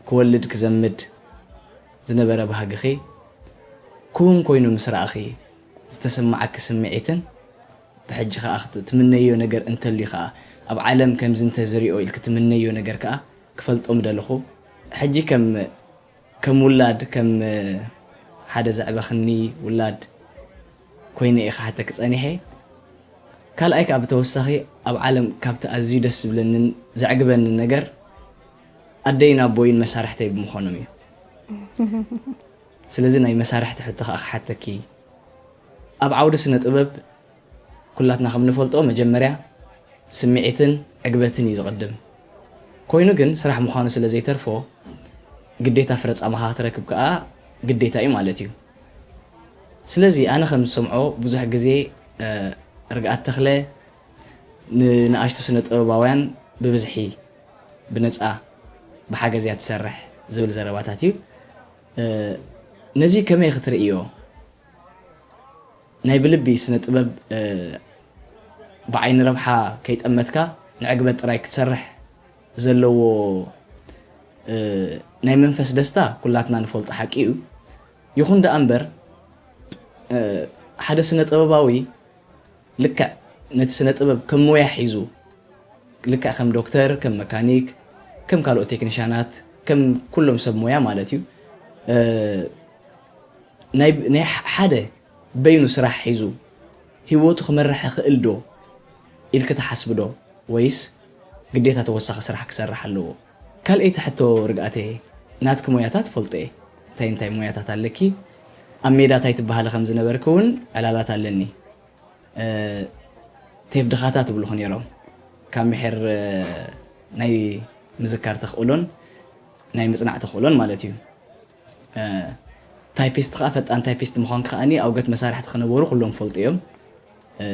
ክወልድ ክዘምድ ዝነበረ ባህግኺ ክውን ኮይኑ ምስ ረኣኺ ዝተሰማዓኪ ስምዒትን ብሕጂ ከኣ ክት- ትምነዮ ነገር እንተልዩ ከኣ ኣብ ዓለም ከምዚ እንተዝሪኦ ኢልኪ ትምነዮ ነገር ከኣ ክፈልጦ ምደለኹ። ሕጂ ከም ከም ውላድ ከም ሓደ ዘዕበኽኒ ውላድ ኮይነ እየ ክሓተኪ ጸኒሐ። ካልኣይ ከኣ ብተወሳኺ ኣብ ዓለም ካብቲ ኣዝዩ ደስ ዝብለንን ዘዕግበንን ነገር ኣደይን ኣቦይን መሳርሕተይ ብምዃኖም እዩ። ስለዚ ናይ መሳርሕቲ ሕቶ ከኣ ክሓተኪ፣ ኣብ ዓውዲ ስነ ጥበብ ኩላትና ከም ንፈልጦ መጀመርያ ስምዒትን ዕግበትን እዩ ዝቕድም። ኮይኑ ግን ስራሕ ምዃኑ ስለ ዘይተርፎ ግዴታ ፍረ ጻማኻ ክትረክብ ከኣ ግዴታ እዩ ማለት እዩ። ስለዚ ኣነ ከም ዝሰምዖ ብዙሕ ግዜ እ፣ ርግኣት ተኽለ ንንኣሽቱ ስነ ጥበባውያን ብብዝሒ ብነጻ ብሓገዝ እያ ትሰርሕ ዝብል ዘረባታት እዩ። እ፣ ነዚ ከመይ ክትርእዮ? ናይ ብልቢ ስነ ጥበብ እ፣ ብዓይኒ ረብሓ ከይጠመትካ ንዕግበት ጥራይ ክትሰርሕ ዘለዎ እ፣ ናይ መንፈስ ደስታ ኩላትና ንፈልጦ ሓቂ እዩ። ይኹን ደኣ እምበር እ፣ ሓደ ስነ ጥበባዊ ልክዕ ነቲ ስነ ጥበብ ከም ሞያ ሒዙ ልክዕ ከም ዶክተር፣ ከም መካኒክ፣ ከም ካልኦት ቴክኒሻናት፣ ከም ኩሎም ሰብ ሞያ ማለት እዩ። እ፣ ናይ ናይ ሓደ በይኑ ስራሕ ሒዙ ህይወቱ ክመርሕ ይኽእል ዶ ኢልኪ ትሓስቢ ዶ? ወይስ ግዴታ ተወሳኺ ስራሕ ክሰርሕ ኣለዎ? ካልኣይቲ ሕቶ ርግኣተይ፣ ናትኪ ሞያታት ፈልጦ እየ። እንታይ እንታይ ሞያታት ኣለኪ? ኣብ ሜዳ እንታይ ትበሃሊ ከም ዝነበርኪ እውን ዕላላት ኣለኒ። እ፣ ቴብ ድኻታ ትብልኹ ነይሮም። ካብ ምሒር እ፣ ናይ ምዝካር ተኽእሎን ናይ ምጽናዕ ተኽእሎን ማለት እዩ። እ፣ ታይፒስት ከኣ ፈጣን ታይፒስት ምዃንኪ ከኣኒ ኣውገት መሳርሕቲ ከነበሩ ኩሎም ፈልጡ እዮም። እ፣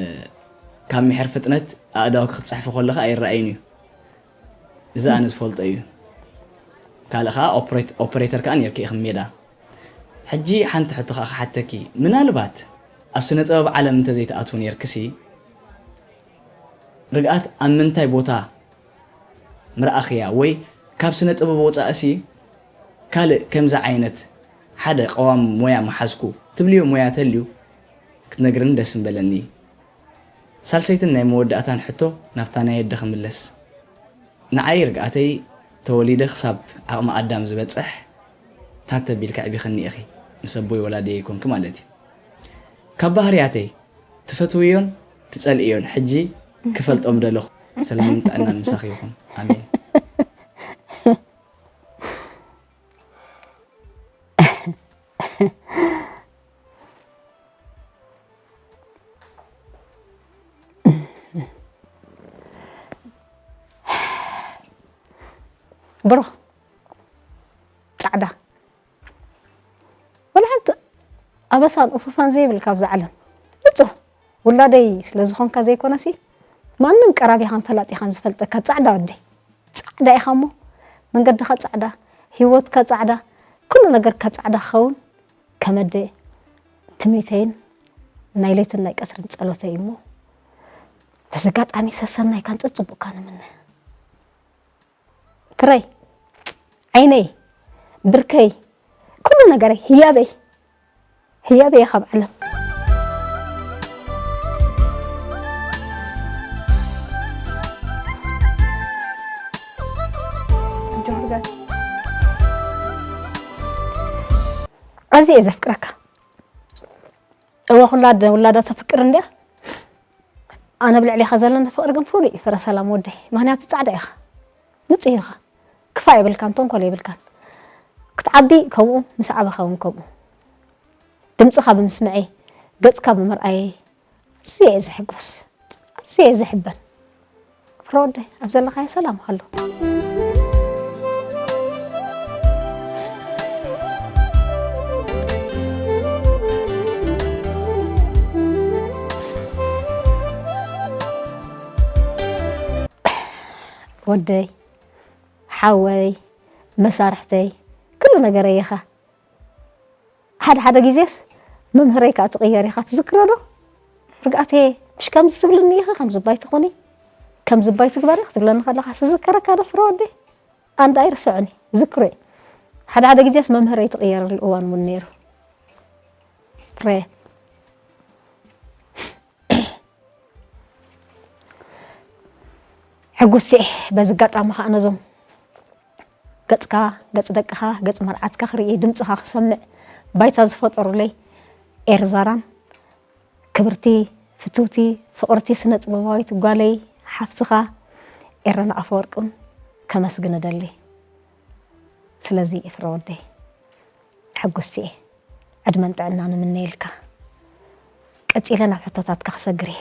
ካብ ምሒር ፍጥነት ኣእዳውኪ ክትጽሕፊ ከለኻ ኣይረኣይን እዩ። እዚ ኣነ ዝፈልጦ እዩ። ካልእ ከኣ ኦፕሬት- ኦፕሬተር ከኣ ነርኪ ኢኺ ሜዳ። ሕጂ ሓንቲ ሕቶ ከኣ ክሓተኪ፣ ምናልባት ኣብ ስነ ጥበብ ዓለም እንተዘይትኣትዉ ነርክሲ ርግኣት ኣብ ምንታይ ቦታ ምረኣኽያ ወይ ካብ ስነ ጥበብ ወጻእሲ ካልእ ከምዚ ዓይነት ሓደ ቀዋሚ ሞያ ምሓዝኩ ትብልዮ ሞያ ተልዩ ክትነግርኒ ደስ ምበለኒ። ሳልሰይትን ናይ መወዳእታን ሕቶ ናብታ ናይ ኣደ ክምለስ። ንዓይ ርግኣተይ ተወሊደ ክሳብ ዓቕሚ ኣዳም ዝበጽሕ ታት ተቢልኪ ኣዕቢኽኒ ኢኺ፣ ምስ ኣቦይ ወላዲየይ ኮንኪ ማለት እዩ። ካብ ባህርያተይ ትፈትውዮን ትጸልእዮን ሕጂ ክፈልጦም ደለኹ። ሰላምን ጥዕናን ምሳኺ ይኹን። ኣሜን። ብሩኽ ጻዕዳ ወላ ሓንቲ ኣበሳን ኡፍፋን ዘይብልካ ኣብዛ ዓለም ንጹህ ውላደይ ስለ ዝኾንካ ዘይኮነሲ ማንም ቀራቢኻን ፈላጢኻን ዝፈልጠካ ጻዕዳ ወደይ ጻዕዳ ኢኻ እሞ መንገድኻ ጻዕዳ ህይወትካ ጻዕዳ ኩሉ ነገርካ ጻዕዳ ክኸውን ከም ኣደ ትምኒተይን ናይ ለይትን ናይ ቀትርን ጸሎተይ እሞ በዚ ኣጋጣሚ ሰሰናይካን ጸጽቡቕካ ንምነ። ክረይ ዓይነይ ብርከይ ኩሉ ነገረይ ህያበይ ህያበይ እያ ካብ ዓለም። ኣዝየ እየ ዘፍቅረካ። እወ ኩላ ኣደ ውላዳ ተፍቅር እንድያ። ኣነ ኣብ ልዕሌኻ ዘለኒ ፍቕሪ ግን ፍሉይ እዩ ፍረ ሰላም ወደይ፣ ምኽንያቱ ጻዕዳ ኢኻ፣ ንጹህ ኢኻ፣ ክፋእ የብልካን ተንኮል የብልካን። ክትዓቢ ከምኡ፣ ምስ ዓበኻ እውን ከምኡ። ድምጽኻ ብምስምዐይ፣ ገጽካ ብምርኣየይ ኣዝየ እየ ዝሕጎስ፣ ኣዝየ እየ ዝሕበን። ፍረ ወደይ ኣብ ዘለኻዮ ሰላም ሃሉ። ወደይ፣ ሓወይ፣ መሳርሕተይ፣ ኩሉ ነገረይ ኢኻ። ሓደ ሓደ ግዜስ መምህረይ ከኣ ትቕየር ኢኻ፣ ትዝክሮ ዶ? ርግኣተየ፣ ምሽ ከምዚ ትብልኒ ኢኺ፣ ከምዚ ባይ ትኾኒ፣ ከምዚ ባይ ትግበሪ ክትብለኒ ከለኻ ዝዝከረካ ዶ ፍረ ወደይ? ኣንዳ ኣይርስዖን እየ፣ ዝክሮ እየ። ሓደ ሓደ ግዜስ መምህረይ ትቕየረሉ እዋን እውን ነይሩ። ፍረ። ሕጉስቲ እየ። በዚ ኣጋጣሚ ኸኣ ነዞም ገጽካ፣ ገጽ ደቅኻ፣ ገጽ መርዓትካ ክርኢ፣ ድምጽኻ ክሰምዕ ባይታ ዝፈጠሩለይ ኤርዛራን ክብርቲ፣ ፍትውቲ፣ ፍቕርቲ ስነ ጥበባዊት ጓለይ ሓፍትኻ ኤረና ኣፈወርቅን ከመስግን እደሊ። ስለዚ ኤፍረ ወደይ ሕጉስቲ እየ። ዕድመን ጥዕናን እምነየልካ። ቀጺለ ናብ ሕቶታትካ ክሰግር እየ።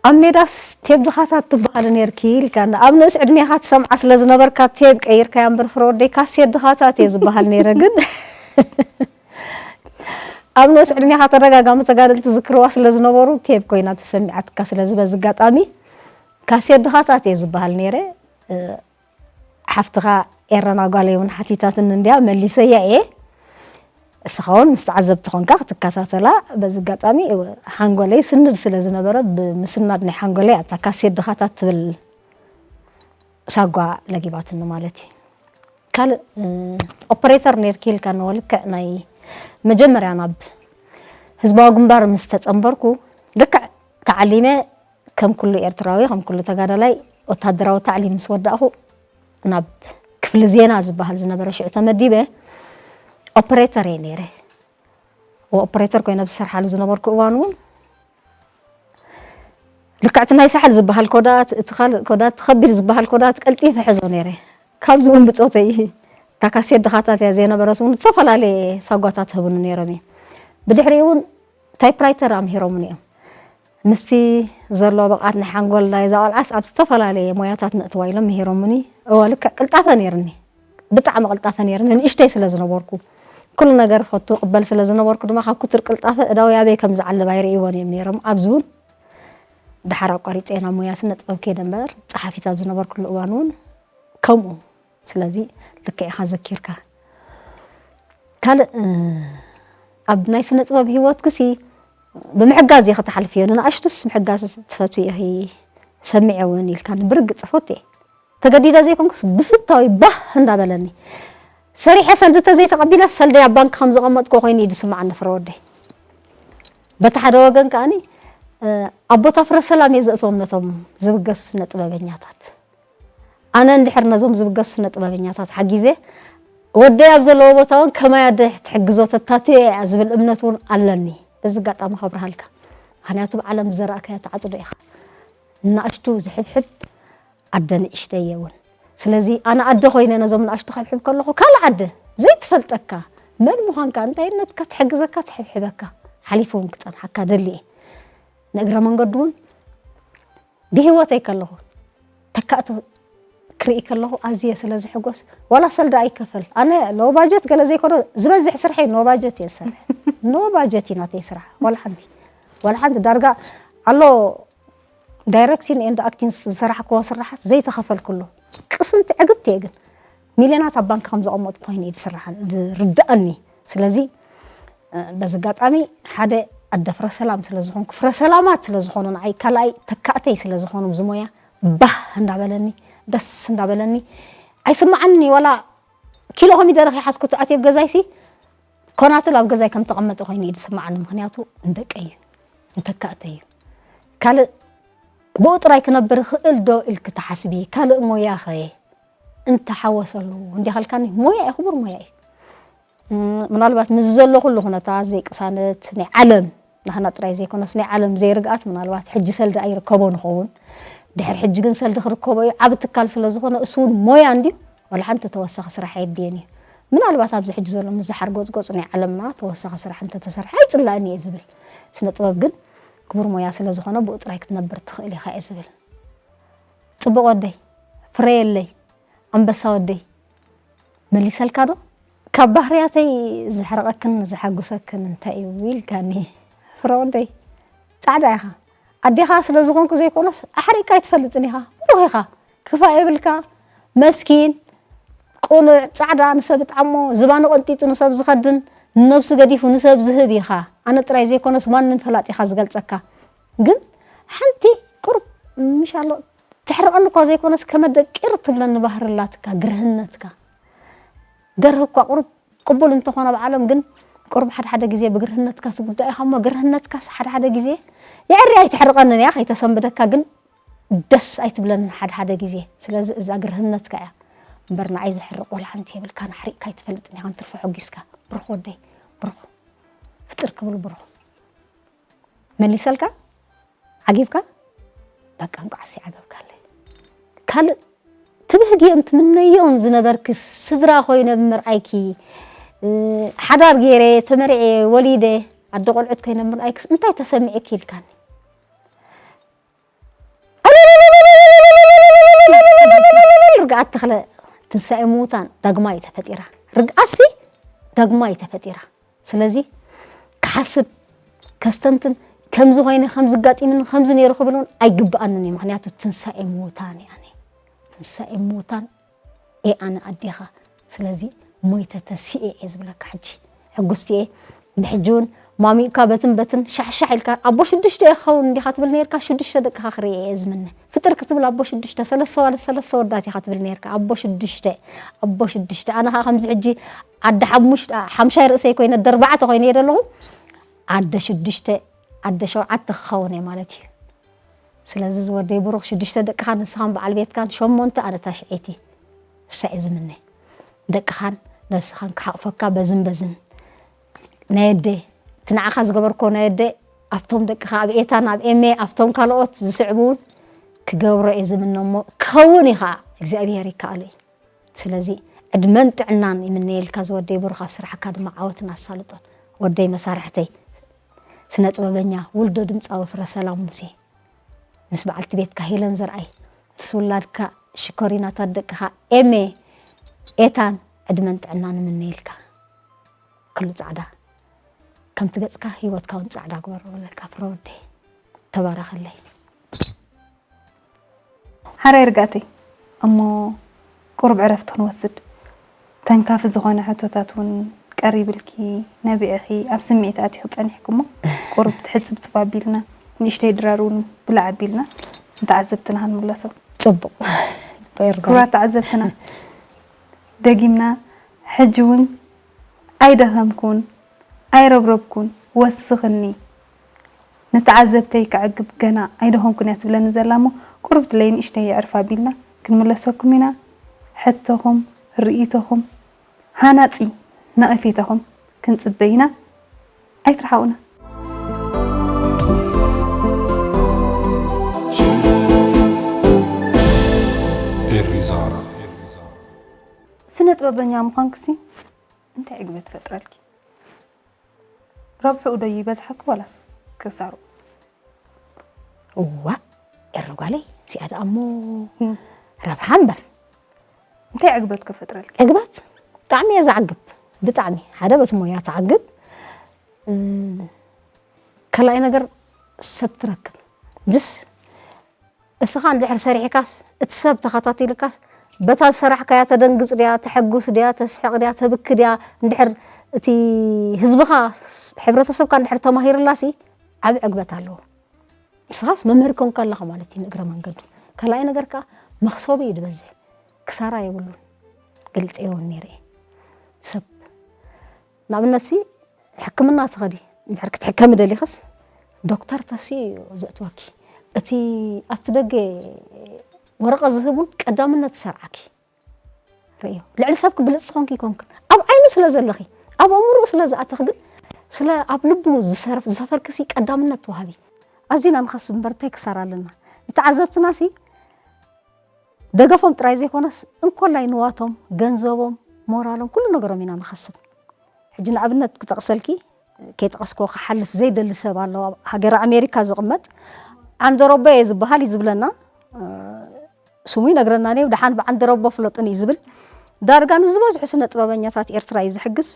ኣብ ሜዳስ ቴብ ድኻታት ትበሃሊ ነይርኪ ኢልካና። ኣብ ንእስ ዕድሜኻ ትሰምዓ ስለ ዝነበርካ ቴብ ቀይርካያ እምበር ፍረ ወደይ ካሴት ድኻታት እየ ዝበሃል ነይረ። ግን ኣብ ንእስ ዕድሜኻ ተደጋጋሚ ተጋደልቲ ዝክርዋ ስለ ዝነበሩ ቴብ ኮይና ተሰሚዓትካ። ስለዚ በዚ ኣጋጣሚ ካሴት ድኻታት እየ ዝበሃል ነይረ። እ፣ ሓፍትኻ ኤረና ጓለይ እውን ሓቲታትኒ እንድያ፣ መሊሰያ እየ። እስኻ እውን ምስ ተዓዘብቲ ኾንካ ክትከታተላ፣ በዚ ኣጋጣሚ ሓንጎለይ ስንድ ስለ ዝነበረ፣ ብምስናድ ናይ ሓንጎለይ ኣብታ ካሴት ድኻታት ትብል ሳጓ ለጊባትኒ ማለት እዩ። ካልእ፣ እ፣ ኦፐሬተር ነይርኪ ኢልካ፣ ንወልክዕ ናይ መጀመርያ ናብ ህዝባዊ ግንባር ምስ ተጸንበርኩ፣ ልክዕ ተዓሊመ ከም ኩሉ ኤርትራዊ፣ ከም ኩሉ ተጋዳላይ፣ ወታደራዊ ታዕሊም ምስ ወዳእኹ፣ ናብ ክፍሊ ዜና ዝበሃል ዝነበረ ሽዑ ተመዲበ፣ ኦፐሬተር እየ ነይረ። ወኦፐሬተር ኮይነ ኣብ ዝሰርሓሉ ዝነበርኩ እዋን እውን፣ ልክዕቲ ናይ ሳሕል ዝበሃል ኮዳት፣ እቲ ካልእ ኮዳት፣ እቲ ከቢድ ዝበሃል ኮዳት ቀልጢፈ ሕዞ ነይረ። ካብዚ እውን ብጾተይ፣ እታ ካሴት ድኻታት እያ ዘይነበረስ እውን ዝተፈላለየ ሳጓታት ትህቡኒ ነይሮም እዮም። ብድሕሪኡ እውን ታይፕራይተር ኣምሂሮምኒ እዮም። ምስቲ ዘሎ ብቕዓት ናይ ሓንጎል ናይ እዛ ቆልዓስ ኣብ ዝተፈላለየ ሞያታት ነእትዋ ኢሎም ምሂሮምኒ። እወ፣ ልክዕ ቅልጣፈ ነይርኒ። ብጣዕሚ ቅልጣፈ ነይርኒ። ንእሽተይ ስለ ዝነበርኩ፣ ኩሉ ነገር ፈቱ ቅበል ስለ ዝነበርኩ ድማ ካብ ኩትር ቅልጣፈ እዳዊ ኣበይ ከም ዝዓልብ ኣይርእይዎን እዮም ነይሮም። ኣብዚ እውን ደሓር ኣቋሪጸ ናብ ሞያ ስነ ጥበብ ከይደ እምበር፣ ጸሓፊት ኣብ ዝነበርኩሉ እዋን እውን ከምኡ። ስለዚ ልክዕ ኢኻ ዘኪርካ። ካልእ፣ እ፣ ኣብ ናይ ስነ ጥበብ ህይወትክሲ ብምሕጋዝ ኢኺ ተሓልፍዮ። ንንኣሽቱስ ምሕጋዝ ትፈትዊ ኢኺ፣ ሰሚዐ እውን ኢልካኒ። ብርግጽ ፈትየ። ተገዲደ ዘይኮንኩስ ብፍታዊ ባህ እንዳበለኒ። ሰሪሐ ሰልዲ ተዘይተቐቢለ ሰልደይ ኣብ ባንክ ከም ዘቐመጥኩ ኮይኑ እዩ ዝስምዓኒ ፍረ ወደይ። በቲ ሓደ ወገን ከኣኒ፣ እ፣ ኣብ ቦታ ፍረ ሰላም እየ ዘእትዎም ነቶም ዝብገሱ ስነ ጥበበኛታት። ኣነ እንድሕር ነዞም ዝብገሱ ስነ ጥበበኛታት ሓጊዘ፣ ወደይ ኣብ ዘለዎ ቦታ እውን ከማይ ኣደ ትሕግዞ ተታትዮ እያ ዝብል እምነት እውን ኣለኒ። በዚ ኣጋጣሚ ከብርሃልካ። ምኽንያቱ ብዓለም ዝዘራእካዮ ትዓጽዶ ኢኻ። ንኣሽቱ ዝሕብሕብ ኣደ ንእሽተይ እየ እውን። ስለዚ ኣነ ኣደ ኮይነ ነዞም ንኣሽቱ ከብሕብ ከለኹ፣ ካልእ ኣደ ዘይትፈልጠካ፣ መን ምዃንካ፣ እንታይነትካ ትሕግዘካ፣ ትሕብሕበካ፣ ሓሊፉ እውን ክጸንሓካ ደሊ እየ። ንእግረ መንገዱ እውን ብህይወተይ ከለኹ ተካእቲ ክርኢ ከለኹ ኣዝየ ስለ ዝሕጎስ፣ ዋላ ሰልዲ ኣይከፈል። ኣነ ሎ ባጀት ገለ ዘይኮነ፣ ዝበዝሕ ስርሐይ ኖ ባጀት እየ ዝሰርሕ። ኖ ባጀት እዩ ናተይ ስራሕ። ዋላ ሓንቲ፣ ዋላ ሓንቲ ዳርጋ ኣሎ ዳይሬክሽን ኤንድ ኣክቲንግ ዝሰራሕክዎ ስራሓት ዘይተኸፈልኩሉ። ቅስንቲ ዕግብቲ እየ ግን። ሚልዮናት ኣብ ባንክ ከም ዘቐመጥኩ ኮይኑ እዩ ዝስርሓ-፣ ዝርድኣኒ። ስለዚ፣ እ፣ በዚ ኣጋጣሚ ሓደ ኣደ ፍረ ሰላም ስለ ዝኾንኩ፣ ፍረ ሰላማት ስለ ዝኾኑ ንዓይ፣ ካልኣይ ተካእተይ ስለ ዝኾኑ፣ እዚ ሞያ ባህ እንዳበለኒ፣ ደስ እንዳበለኒ ኣይስምዓኒ። ዋላ ኪሎ ኮሚደረ ከይሓዝኩ ተኣትየ ኣብ ገዛይሲ፣ ኮናትል ኣብ ገዛይ ከም ተቐመጠ ኮይኑ እዩ ዝስምዓኒ። ምኽንያቱ ንደቀይ እዩ፣ ንተካእተይ እዩ። ካልእ ብኡ ጥራይ ክነብር ይኽእል ዶ ኢልኪ ትሓስቢ? ካልእ ሞያ ኸ እንተሓወሰሉ እንዲኻ ኢልካኒ፣ ሞያ እዩ፣ ክቡር ሞያ እዩ። እም፣ ምናልባት ምስ ዘሎ ኩሉ ኩነታት ዘይቅሳነት ናይ ዓለም፣ ናህና ጥራይ ዘይኮነስ ናይ ዓለም ዘይርግኣት፣ ምናልባት ሕጂ ሰልዲ ኣይርከቦ ንኸውን። ድሕሪ ሕጂ ግን ሰልዲ ክርከቦ እዩ፣ ዓቢ ትካል ስለ ዝኾነ፣ እሱ እውን ሞያ እንድዩ፣ ዋላ ሓንቲ ተወሳኺ ስራሕ ኣየድልዮን እዩ። ምናልባት ኣብዚ ሕጂ ዘሎ ምስ ዝሓርጎጽጎጽ ናይ ዓለምና ተወሳኺ ስራሕ እንተተሰርሐ ኣይጽላእን እየ ዝብል። ስነ ጥበብ ግን ክቡር ሞያ ስለ ዝኾነ ብኡ ጥራይ ክትነብር ትኽእል ኢኻ እየ ዝብል። ጽቡቕ ወደይ፣ ፍረየለይ፣ ኣንበሳ ወደይ፣ መሊሰልካ ዶ? ካብ ባህርያተይ ዘሕርቐክን ዘሓጉሰክን እንታይ እዩ ኢልካኒ? ፍረ ወደይ፣ ጻዕዳ ኢኻ። ኣዴኻ ስለ ዝኾንኩ ዘይኮነስ ኣሕሪቕካ ኣይትፈልጥን ኢኻ። ብሩኽ ኢኻ። ክፋእ የብልካ። መስኪን፣ ቅኑዕ፣ ጻዕዳ፣ ንሰብ እጥዓሞ፣ ዝባኑ ቀንጢጡ ንሰብ ዝኸድን፣ ንነብሱ ገዲፉ ንሰብ ዝህብ ኢኻ። ኣነ ጥራይ ዘይኮነስ ማንም ፈላጥ ኢኻ ዝገልጸካ። ግን ሓንቲ ቁሩብ ምሻሎ ተሕርቐኒ እኳ ዘይኮነስ ከመ ደቂር ትብለኒ ባህሪ ኣላትካ፣ ግርህነትካ። ገርህ እኳ ቁሩብ ቅቡል እንተኾነ ኣብ ዓለም ግን ቁሩብ ሓደ ሓደ ግዜ ብግርህነትካስ ጉዳይ ኢኻ እሞ ግርህነትካስ ሓደ ሓደ ግዜ የዕሪ ኣይትሕርቐንን እያ ከይተሰንብደካ ግን ደስ ኣይትብለንን ሓደ ሓደ ግዜ። ስለዚ እዛ ግርህነትካ እያ እምበር ንዓይ ዘሕርቕ ወላ ሓንቲ የብልካን። ኣሕሪቕካ ኣይትፈልጥን ኢኻ ንትርፎ ሐጒስካ። ብሩኽ ወደይ ብሩኽ ፍጥር ክብል ብሩኽ መሊሰልካ ዓጊብካ በቃ እንቋዕሲ ዓገብካለይ። ካልእ ትብህግዮን ትምነዮን ዝነበርክስ ስድራ ኮይነ ብምርኣይኪ ሓዳር ገይረ ተመርዕየ ወሊደ ኣደ ቆልዑት ኮይነ ብምርኣይክስ እንታይ ተሰሚዕኪ ኢልካኒ። ርግኣት ተኽለ ትንሳኤ ምዉታን ዳግማይ ተፈጢራ። ርግኣትሲ ዳግማይ ተፈጢራ። ስለዚ ክሓስብ ከስተንትን ከምዚ ኮይነ ከምዚ ጋጢምኒ ከምዚ ነይሩ ክብል እውን ኣይግብኣንን እዩ። ምክንያቱ ትንሳኤ ምዉታን እየ ኣነ። ትንሳኤ ምዉታን እየ ኣነ ኣዴኻ። ስለዚ ሞይተ ተሲኤ እየ ዝብለካ ሕጂ። ሕጉስቲ እየ። ብሕጂ እውን ማሚኡካ በትን በትን ሻሕሻሕ ኢልካ ኣቦ ሽዱሽተ እየ ክኸውን እንዲኻ ትብል ነርካ። ሽዱሽተ ደቅኻ ክርኢ እየ ዝምነ። ፍጥር ክትብል ኣቦ ሽዱሽተ ሰለስተ ዋለ ሰለስተ ወዳት ኢኻ ትብል ነርካ። ኣቦ ሽዱሽተ ኣቦ ሽዱሽተ ኣነ ኸዓ ከምዚ ሕጂ ዓዲ ሓሙሽተ ሓምሻይ ርእሰይ ኮይነ ኣደ ኣርባዕተ ኮይነ እየ ዘለኹ። ኣደ ሽዱሽተ ኣደ ሸውዓተ ክኸውን እየ ማለት እዩ። ስለዚ ዝወደይ ብሩኽ ሽዱሽተ ደቅኻ ንስኻን በዓል ቤትካን ሸሞንተ ኣነ ታሽዐይቲ እሳ እየ ዝምነ። ደቅኻን ነብስኻን ክሓቕፈካ በዝን በዝን ናይ ኣደ እቲ ንዓኻ ዝገበርኮ ናይ ኣደ ኣብቶም ደቅኻ ኣብ ኤታን ኣብ ኤሜ ኣብቶም ካልኦት ዝስዕቡ እውን ክገብሮ እየ ዝምነ እሞ ክኸውን እዩ ከዓ እግዚኣብሄር ይከኣሎ እዩ። ስለዚ ዕድመን ጥዕናን ይምነየልካ ዝወደይ ብሩኽ ኣብ ስራሕካ ድማ ዓወትን ኣሳልጦን። ወደይ መሳርሕተይ ስነ ጥበበኛ ውልዶ ድምፃዊ ፍረ ሰላም ሙሴ ምስ በዓልቲ ቤትካ ሄለን ዘርኣይ ትስውላድካ ሽኮሪናታት ደቅኻ ኤሜ ኤታን ዕድመን ጥዕናን ይምነየልካ። ክሉ ጻዕዳ ከምቲ ገጽካ ህይወትካ እውን ጻዕዳ ግበሮ እብለካ ፍረ ወደይ። ተባረኸለይ። ሓራይ ርጋእተይ እሞ ቁሩብ ዕረፍቲ ክንወስድ ተንካፊ ዝኾነ ሕቶታት እውን ቀሪብልኪ ነቢዕኺ ኣብ ስምዒት ኣቲኺ ጸኒሕኪ እሞ ቁሩብ ትሕጽብጽብ ኣቢልና ንእሽተይ ድራር እውን ብላዕ ኣቢልና ንተዓዘብትና ክንምለሶም። ጽቡቕ። ክቡራት ተዓዘብትና ደጊምና ሕጂ እውን ኣይደኸምኩን ኣይረብረብኩን ወስኽኒ ንተዓዘብተይ ከዕግብ ገና ኣይደኸምኩን እያ ትብለኒ ዘላ እሞ ቁሩብ ድለይ ንእሽተይ የዕርፍ ኣቢልና ክንምለሰኩም ኢና ሕቶኹም ርእይቶኹም ሃናጺ ነቒፌታኹም ክንጽበ ኢና ኣይትርሓቑና። ስነ ጥበበኛ ምዃንክሲ እንታይ ዕግበት ፈጥረልኪ? ረብሕኡ ዶ ይበዝሓኪ ዋላስ ክሳሩ? እዋ ኤሪ ጓለይ እዚኣ ደኣ እሞ ረብሓ እምበር እንታይ ዕግበት ከፈጥረልኪ? ዕግበት ብጣዕሚ እየ ዝዓግብ ብጣዕሚ ሓደ በቲ ሞያ ትዓግብ ካልኣይ ነገር ሰብ ትረክብ ጅስ እስኻ እንድሕር ሰሪሕካስ እቲ ሰብ ተኸታቲልካስ በታ ዝሰራሕካያ ተደንግፅ ድያ ተሐጉስ ድያ ተስሕቕ ድያ ተብኪ ድያ እንድሕር እቲ ህዝብኻ ሕብረተሰብካ እንድሕር ተማሂርላሲ ዓብ ዕግበት ኣለዎ ንስኻስ መምህር ኮንካ ኣለኻ ማለት እዩ ንእግረ መንገዱ ካልኣይ ነገር ከዓ መኽሰቡ እዩ ዝበዝሕ ክሳራ የብሉን ገልፀ የውን ነይረ ሰብ ንኣብነትሲ ሕክምና ትኸዲ እንድሕር ክትሕከሚ ደሊኽስ ዶክተር ተስኡ እዩ ዘእትወኪ እቲ ኣብቲ ደገ ወረቐ ዝህቡን ቀዳምነት ዝሰርዓኪ ርእዮ ልዕሊ ሰብ ክብልፅ ትኾንኪ ይኮንክን ኣብ ዓይኑ ስለ ዘለኺ ኣብ ኣእምርኡ ስለ ዝኣተኽ ግን ስለ ኣብ ልቡ ዝሰፈርክሲ ቀዳምነት ትዋሃቢ ኣዚና ንኸስብ እምበር እንታይ ክሳራ ኣለና ንተዓዘብትናሲ ደገፎም ጥራይ ዘይኮነስ እንኮላይ ንዋቶም ገንዘቦም ሞራሎም ኩሉ ነገሮም ኢና ንኸስብ ሕጂ ንኣብነት ክጠቕሰልኪ ከይጠቐስክዎ ክሓልፍ ዘይደሊ ሰብ ኣሎ ኣብ ሃገረ ኣሜሪካ ዝቕመጥ ዓንደሮቦ እየ ዝበሃል እዩ ዝብለና ስሙ ይነግረና ነዩ ደሓን ብዓንደሮቦ ፍለጡን እዩ ዝብል ዳርጋ ንዝበዝሑ ስነ ጥበበኛታት ኤርትራ እዩ ዝሕግዝ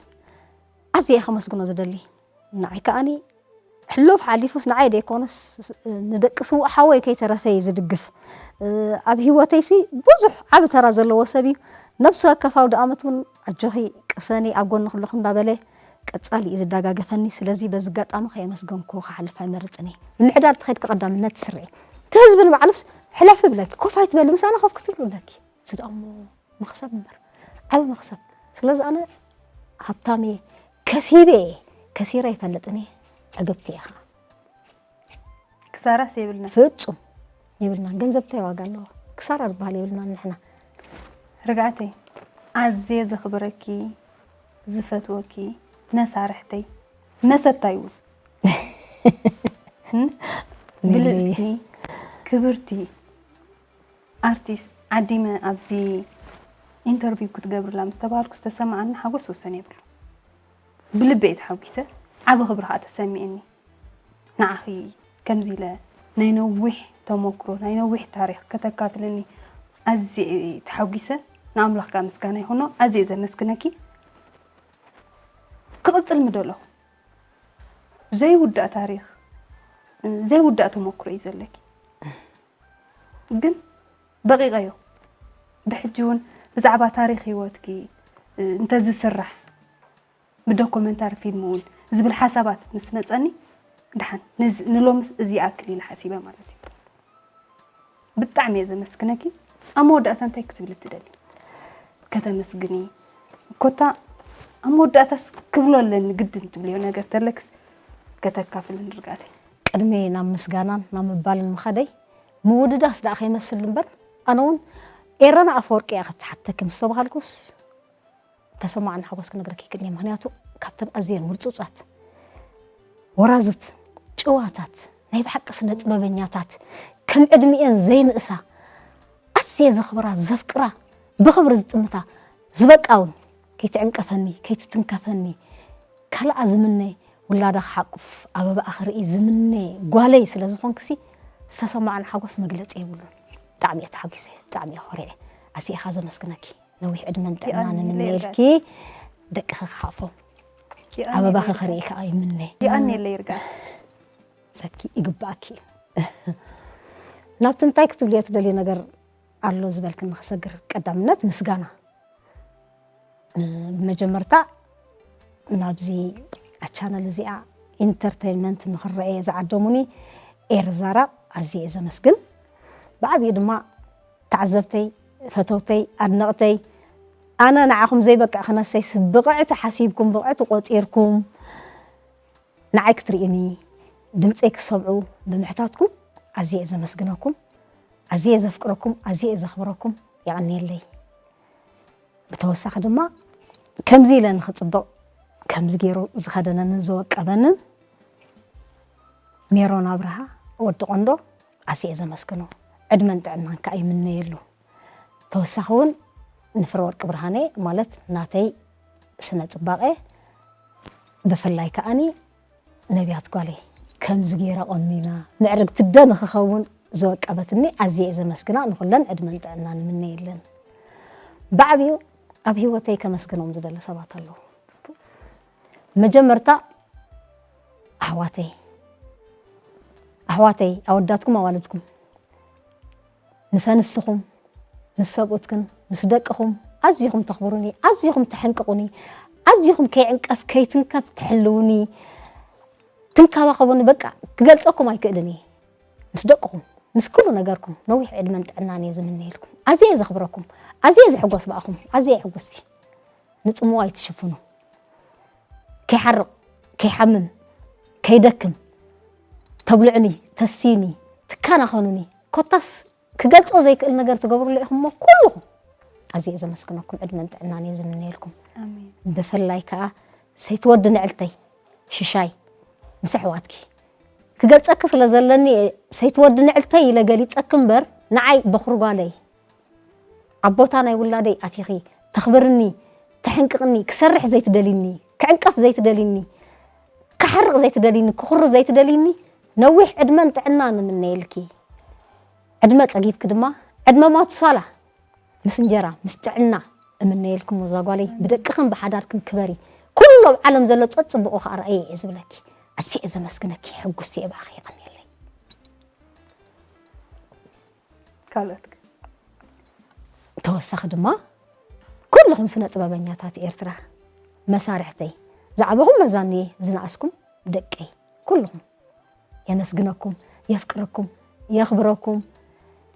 ኣዝየ ከመስግኖ ዝደሊ ንዓይ ከኣኒ ሕሉፍ ሓሊፉስ ንዓይ ደይኮነስ ንደቂ ስዉእ ሓወይ ከይተረፈ እዩ ዝድግፍ። ኣብ ህይወተይሲ ብዙሕ ዓቢ ተራ ዘለዎ ሰብ እዩ። ነብሱ ወከፍ ኣውደ ኣመት እውን ኣጆኺ ቅሰኒ ኣብ ጎንኺ ኣለኹ እንዳበለ ቀጻሊ እዩ ዝደጋገፈኒ። ስለዚ በዚ ኣጋጣሚ ከየመስገንኩ ክሓልፍ ኣይመርጽን እየ። ንምሕዳር ተኸድኪ ቀዳምነት ትስርዒ። እቲ ህዝቢ ንባዕሉስ ሕለፊ ይብለኪ፣ ኮፍ ኣይትበሊ፣ ምሳና ኮፍ ክትብሉ ኣለኪ። እዚ ደኣ እሞ መኽሰብ እምበር፣ ዓቢ መኽሰብ። ስለዚ ኣነ ሃብታም እየ፣ ከሲበ እየ፣ ከሲረ ኣይፈልጥን እየ። ዕግብቲ እየ ኸኣ። ክሳራስ የብልና። ፍጹም የብልናን። ገንዘብ እንታይ ዋጋ ኣለዎ? ክሳራ ዝበሃል የብልናን ንሕና። ርግኣተይ፣ ኣዝየ ዘኽብረኪ፣ ዝፈትወኪ፣ መሳርሕተይ፣ መሰታይ እውን። እም? ኔሊ። ብልጽቲ፣ ክብርቲ፣ ኣርቲስት ዓዲመ ኣብዚ ኢንተርቪው ክትገብርላ ምስ ተባሃልኩ ዝተሰማዓኒ ሓጎስ ወሰን የብሉ። ብልቢ እየ ተሓጒሰ፣ ዓቢ ክብሪ ኸኣ ተሰሚዕኒ። ንዓኺ ከምዚ ኢለ ናይ ነዊሕ ተሞክሮ፣ ናይ ነዊሕ ታሪኽ ከተካፍልኒ ኣዝየ እየ ተሓጒሰ። ንኣምላኽ ከኣ ምስጋና ይኹኖ፣ ኣዝየ ዘመስግነኪ። ክቕጽል ምደለኹ። ዘይውዳእ ታሪኽ፣ ዘይውዳእ ተሞክሮ እዩ ዘለኪ። ግን በቒቐዮ። ብሕጂ እውን ብዛዕባ ታሪኽ ህይወትኪ፣ እ፣ እንተዝስራሕ ብዶኩመንታሪ ፊልም እውን ዝብል ሓሳባት ምስ መጸኒ፣ ደሓን፣ ነዚ፣ ንሎምስ እዚ ይኣክል ኢለ ሓሲበ ማለት እዩ። ብጣዕሚ እየ ዘመስግነኪ። ኣብ መወዳእታ እንታይ ክትብሊ ትደሊ? ከተመስግኒ፣ ኮታ ኣብ መወዳእታስ ክብሎ ኣለኒ ግድን ትብልዮ ነገር ተለክስ ከተካፍልን ርግኣተይ። ቅድሚ ናብ ምስጋናን ናብ ምባልን ምኻደይ፣ ምውድዳስ ደኣ ከይመስል እምበር፣ ኣነ እውን ኤረና ኣፈወርቂ እያ ክትሓተኪ ምስ ተባሃልኩስ፣ ተሰማዕን ሓጎስ ክነግረኪ ይክእል እየ። ምኽንያቱ ካብተን ኣዝየን ውርጹጻት፣ ወራዙት፣ ጭዋታት፣ ናይ ብሓቂ ስነ ጥበበኛታት፣ ከም ዕድሚኤን ዘይንእሳ፣ ኣዝየ ዘኽብራ፣ ዘፍቅራ፣ ብኽብሪ ዝጥምታ፣ ዝበቃ እውን ከይትዕንቀፈኒ፣ ከይትትንከፈኒ፣ ካልኣ ዝምነ፣ ውላዳ ክሓቁፍ፣ ኣበባኣ ክርኢ ዝምነ ጓለይ ስለ ዝኾንክሲ፣ ዝተሰማዕን ሓጎስ መግለጺ የብሉን። ብጣዕሚ እየ ተሓጒሰ፣ ብጣዕሚ እየ ኮሪዐ። ኣዝየ ኢኻ ዘመስግነኪ። ነዊሕ ዕድመን ጥዕናን የቐንየለይ ይምነየልኪ። ደቅኺ ክሓቑፎም፣ የቐንየለይ ኣበባኺ ይርጋል። ክርኢ ከኣ ይምነ። የቐንየለይ ይርጋል። ሰኪ ይግባኣኪ እዩ። ናብቲ እንታይ ክትብልዮ ትደልዮ ነገር ኣሎ ዝበልክኒ ክሰግር፣ ቀዳምነት ምስጋና። እ፣ ብመጀመርታ ናብዚ ቻነል እዚኣ ኢንተርቴይንመንት ንኽረኤ ዝዓደሙኒ ኤር ዛራ ኣዝየ እየ ዘመስግን። ብዓብዩ ድማ ተዓዘብተይ፣ ፈተውተይ፣ ኣድነቕተይ፣ ኣነ ንዓኹም ዘይበቅዕ ክነሰይስ ብቕዕቲ ሓሲብኩም፣ ብቕዕቲ ቆጺርኩም፣ ንዓይ ክትርእዩኒ፣ ድምፀይ ክሰምዑ ብምሕታትኩም ኣዝየ እየ ዘመስግነኩም፣ ኣዝየ እየ ዘፍቅረኩም፣ ኣዝየ እየ ዘኽብረኩም። የቐንየለይ። ብተወሳኺ ድማ ከምዚ ኢለ ንኽፅብቕ ከምዚ ገይሩ ዝኸደነንን ዝወቀበንን ሜሮን ኣብርሃ ወዲ ቆንዶ ኣዝየ እየ ዘመስግኖ። ዕድመን ጥዕናን ከዓ ይምነየሉ። ተወሳኺ እውን ንፍረወርቂ ብርሃነ ማለት ናተይ ስነ ፅባቐ ብፍላይ ከዓኒ ነቢያት ጓለይ ከምዚ ገይራ ቆኒና ምዕርግቲ ደ ንኽኸውን ዝወቀበትኒ ኣዝየ እየ ዘመስግና። ንኹለን ዕድመን ጥዕናን ይምነየለን። ብዓብዩ ኣብ ህይወተይ ከመስግኖም ዝደለ ሰባት ኣለዉ። መጀመርታ ኣሕዋተይ፣ ኣሕዋተይ ኣወዳትኩም ኣዋልድኩም ምስ ኣንስትኹም፣ ምስ ሰብኡትክን፣ ምስ ደቅኹም ኣዚኹም ተኽብሩኒ፣ ኣዚኹም ተሕንቅቑኒ፣ ኣዚኹም ከይዕንቀፍ ከይትንከፍ ትሕልዉኒ፣ ትንከባኸቡኒ፣ በቃ ክገልጸኩም ኣይክእልን እየ። ምስ ደቅኹም፣ ምስ ኩሉ ነገርኩም ነዊሕ ዕድመን ጥዕናን እየ ዝምነየልኩም። ኣዝየ እየ ዘኽብረኩም፣ ኣዝየ እየ ዝሕጎስ ብኣኹም፣ ኣዝየ እየ ሕጉስቲ። ንጽምዋ ኣይትሽፍኑ። ከይሓርቕ፣ ከይሓምም፣ ከይደክም፣ ተብልዑኒ፣ ተስዩኒ፣ ትከናኸኑኒ፣ ኮታስ ክገልጾ ዘይክእል ነገር ትገብሩሉ ኢኹም እሞ ኩልኹም ኣዝየ እየ ዘመስግነኩም፣ ዕድመን ጥዕናን እየ ዝምነየልኩም። ኣሜን። ብፍላይ ከኣ ሰይቲ ወዲ ንዕልተይ ሽሻይ ምስ ኣሕዋትኪ ክገልጸኪ ስለ ዘለኒ እየ ሰይቲ ወዲ ንዕልተይ ኢለ ገሊጸኪ እምበር ንዓይ በኹሪ ጓለይ ኣብ ቦታ ናይ ውላደይ ኣቲኺ ተኽብርኒ፣ ተሕንቅቕኒ፣ ክሰርሕ ዘይትደልይኒ፣ ክዕንቀፍ ዘይትደልይኒ፣ ክሓርቕ ዘይትደልይኒ፣ ክኹሪ ዘይትደልይኒ ነዊሕ ዕድመን ጥዕናን እምነየልኪ። ዕድመ ጸጊብኪ ድማ ዕድመ ማቱሳላ ምስ እንጀራ ምስ ጥዕና እምነየልኩም። ወዛ ጓለይ ብደቅኽን ብሓዳርክን ክበሪ። ኩሉ ኣብ ዓለም ዘሎ ጸጽብቑ ከኣ ርኣየ እየ ዝብለኪ። ኣዝየ እየ ዘመስግነኪ፣ ሕጉስቲ እየ ብኣኺ፣ የቐንየለይ። ካልኦት ከ? ተወሳኺ ድማ ኩልኹም ስነ ጥበበኛታት ኤርትራ፣ መሳርሕተይ፣ ዝዓበኹም መዛኒ ዝነኣስኩም ደቀይ፣ ኩልኹም የመስግነኩም፣ የፍቅረኩም፣ የኽብረኩም፣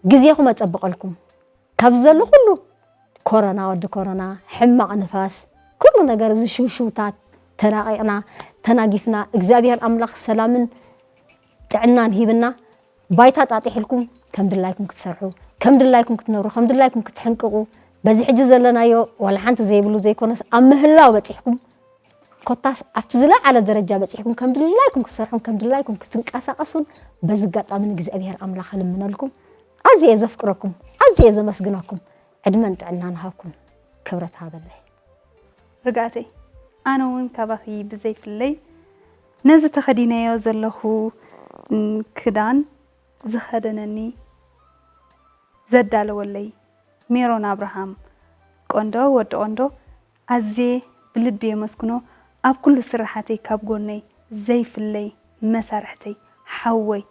ግዜኹም ኣጸብቐልኩም። ካብ ዘሎ ኩሉ ኮሮና፣ ወዲ ኮሮና፣ ሕማቕ ንፋስ፣ ኩሉ ነገር እዚ ሽውሽውታት ተላቒቕና፣ ተናጊፍና፣ እግዚኣብሔር ኣምላኽ ሰላምን ጥዕናን ሂብና፣ ባይታ ጣጢሕልኩም ከም ድላይኩም ክትሰርሑ፣ ከም ድላይኩም ክትነብሩ፣ ከም ድላይኩም ክትሕንቅቑ፣ በዚ ሕጂ ዘለናዮ ዋላ ሓንቲ ዘይብሉ ዘይኮነስ ኣብ ምህላው በጺሕኩም፣ ኮታስ ኣብቲ ዝለዓለ ደረጃ በጺሕኩም ከም ድላይኩም ክትሰርሑን ከም ድላይኩም ክትንቀሳቐሱን በዚ ኣጋጣሚ ንእግዚኣብሔር ኣምላኽ እልምነልኩም። ኣዝየ እየ ዘፍቅረኩም፣ ኣዝየ እየ ዘመስግነኩም። ዕድመን ጥዕናን ሃብኩም። ክብረት ሃበለይ። ርግኣተይ፣ ኣነ እውን ካባኺ ብዘይፍለይ ነዚ ተኸዲነዮ ዘለኹ ን- ክዳን ዝኸደነኒ ዘዳለወለይ ሜሮን ኣብርሃም ቆንዶ፣ ወዲ ቆንዶ፣ ኣዝየ ብልቢ የመስግኖ። ኣብ ኩሉ ስራሓተይ ካብ ጎነይ ዘይፍለይ መሳርሕተይ ሓወይ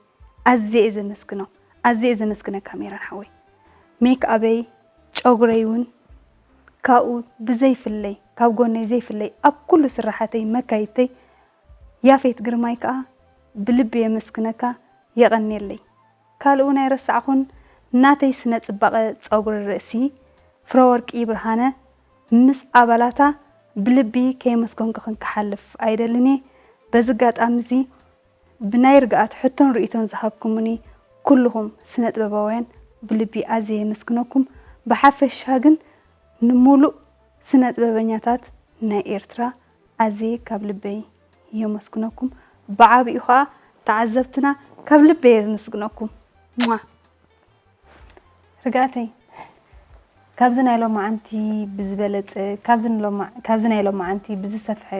ኣዝየ እየ ዘመስግኖ። ኣዝየ እየ ዘመስግነካ ሜሮን ሓወይ። ሜክ ኣበይ ጨጉረይ እውን ካብኡ ብዘይፍለይ ካብ ጎነይ ዘይፍለይ ኣብ ኩሉ ስራሓተይ መካይድተይ ያፌት ግርማይ ከኣ ብልቢ የመስግነካ የቐንየለይ። ካልእ እውን ኣይረሳዕኹን ናተይ ስነ ጽባቐ ጸጉሪ ርእሲ ፍረወርቂ ብርሃነ ምስ ኣባላታ ብልቢ ከየመስገንኩኽን ክሓልፍ ኣይደልን እየ። በዚ ኣጋጣሚ እዚ ብናይ ርግኣት ሕቶን ርእይቶን ዝሃብኩምኒ ኩልኹም ስነ ጥበባውያን ብልቢ ኣዝየ የመስግነኩም። ብሓፈሻ ግን ንሙሉእ ስነ ጥበበኛታት ናይ ኤርትራ ኣዝየ ካብ ልበይ የመስግነኩም። ብዓቢኡ ኸኣ ተዓዘብትና ካብ ልበይ የመስግነኩም። ሟ። ርግኣተይ፣ ካብዚ ናይ ሎማዓንቲ ብዝበለጸ፣ ካብዚ ንሎማ-፣ ካብዚ ናይ ሎማዓንቲ ብዝሰፍሐ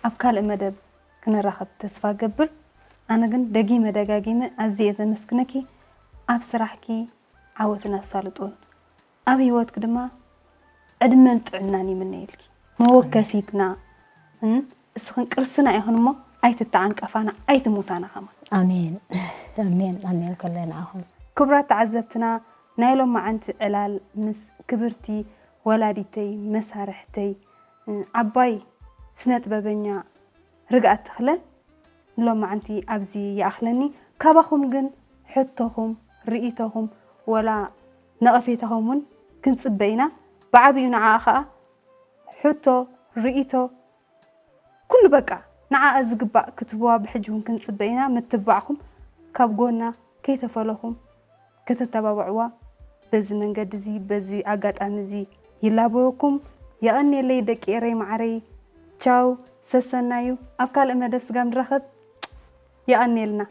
ኣብ ካልእ መደብ ክንራኸብ ተስፋ እገብር። ኣነ ግን ደጊመ ደጋጊመ ኣዝየ እየ ዘመስግነኪ ኣብ ስራሕኪ ዓወትን ኣሳልጦን። ኣብ ህይወትኪ ድማ ዕድመን ጥዕናን ይምነየልኪ። መወከሲትና፣ እም፣ እስኽን ቅርስና ኢኽን እሞ ኣይትተዓንቀፋና፣ ኣይትሙታና ከማን። ኣሜን ኣሜን ኣሜን። ከለና ኣኹም ክቡራት ተዓዘብትና፣ ናይ ሎማዓንቲ ዕላል ምስ ክብርቲ ወላዲተይ፣ መሳርሕተይ፣ ዓባይ ስነ ጥበበኛ ርግኣት ተኽለ ንሎማዓንቲ ኣብዚ ይኣኽለኒ። ካባኹም ግን ሕቶኹም፣ ርእይቶኹም ወላ ነቐፌታኹም እውን ክንጽበ ኢና። ብዓቢኡ ንዓኣ ኸኣ ሕቶ፣ ርእይቶ፣ ኩሉ በቃ ንዓኣ ዝግባእ ክትህብዋ ብሕጂ እውን ክንጽበ ኢና። ምትብባዕኹም ካብ ጎና ከይተፈለኹም ከተተባብዕዋ በዚ መንገዲ እዚ በዚ ኣጋጣሚ እዚ ይላበወኩም። የቐንየለይ ደቂ ኤረይ መዓረይ። ቻው ሰሰናዩ ኣብ ካልእ መደብ ስጋብ ንራኸብ። የቐንየልና።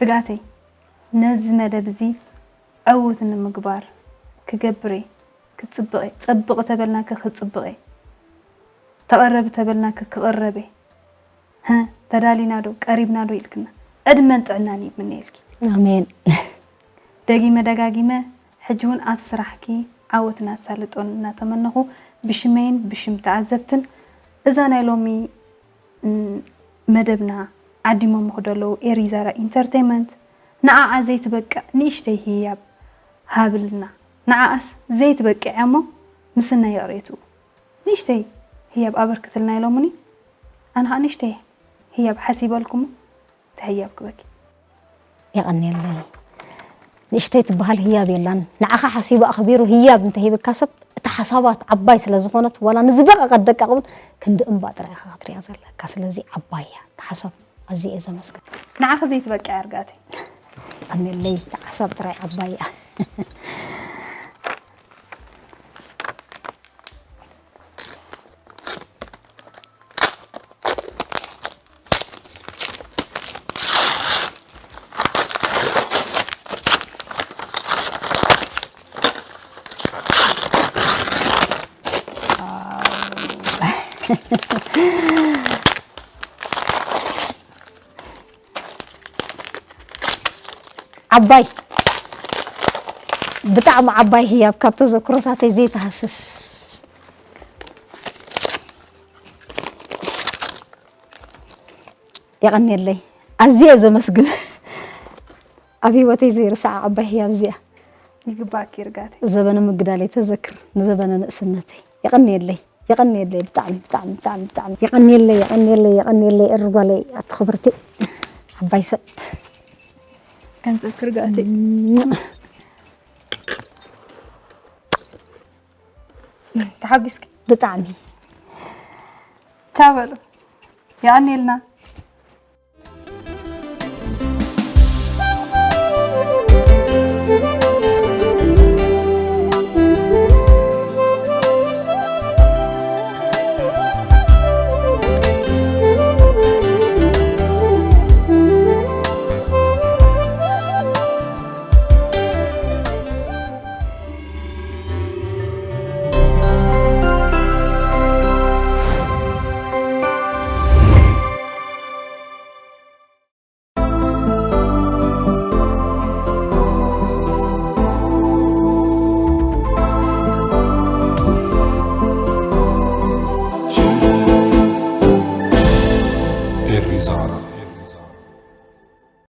ርግኣተይ ነዚ መደብ እዚ ዕዉት ንምግባር ክገብር እየ። ክጽብቕ እየ። ጸብቕ ተበልናኪ ክጽብቕ እየ። ተቐረቢ ተበልናኪ ክቕረብ እየ። ሀ ተዳሊና ዶ ቀሪብና ዶ ኢልክና ዕድመን ጥዕናን ይምነየልኪ። ኣሜን። ደጊመ ደጋጊመ ሕጂ እውን ኣብ ስራሕኪ ዓወትን ኣሳልጦን እናተመነኹ ብሽመይን ብሽም ተዓዘብትን እዛ ናይ ሎሚ መደብና ዓዲሞምኺ ዘለዉ ኤሪዛራ ኢንተርቴይመንት ንዓኣ ዘይትበቅዕ ንእሽተይ ህያብ ሃብልና። ንዓኣስ ዘይትበቅዕ እያ እሞ ምስናይ ይቕሬትኡ ንእሽተይ ህያብ ኣበርክትልና ኢሎምኒ። ኣነ ኸዓ ንእሽተይ ህያብ ሓሲበልኩሞ ተህያብ ክበኪ። የቐንየለይ። ንእሽተይ ትበሃል ህያብ የላን። ንዓኻ ሓሲቡ ኣኽቢሩ ህያብ እንተሂብካ ሰብ እታ ሓሳባት ዓባይ ስለ ዝኾነት ዋላ ንዝደቐቐት ደቃቕ እውን ክንዲ እምባ ጥራይ ኢኻ ክትሪኣ ዘለካ። ስለዚ ዓባይ እያ እታ ሓሳብ። ኣዝየ እየ ዘመስግን። ንዓኺ ዘይትበቅዕ ኣርጋተይ። የቐንየለይ። እታ ሓሳብ ጥራይ ዓባይ እያ። ዓባይ ብጣዕሚ ዓባይ ህያብ ካብ ተዘክሮታተይ ዘይተሃስስ። የቐንየለይ። ኣዝየ ዘመስግን። ኣብ ህይወተይ ዘይርስዓ ዓባይ ህያብ እዚኣ። ይግባእኪ ርጋተይ። ዘበነ ምግዳለይ ተዘክር ንዘበነ ንእስነተይ። የቐንየለይ። የቐንየለይ ብጣዕሚ ብጣዕሚ ብጣዕሚ ብጣዕሚ የቐንየለይ። የቐንየለይ። የቐንየለይ እርጓለይ ኣቲ ክብርቲ ዓባይ ሰብ። ገንዘብ ክርጋተይ። ተሓጒስኪ። ብጣዕሚ ቻው በሉ። የቐንየልና።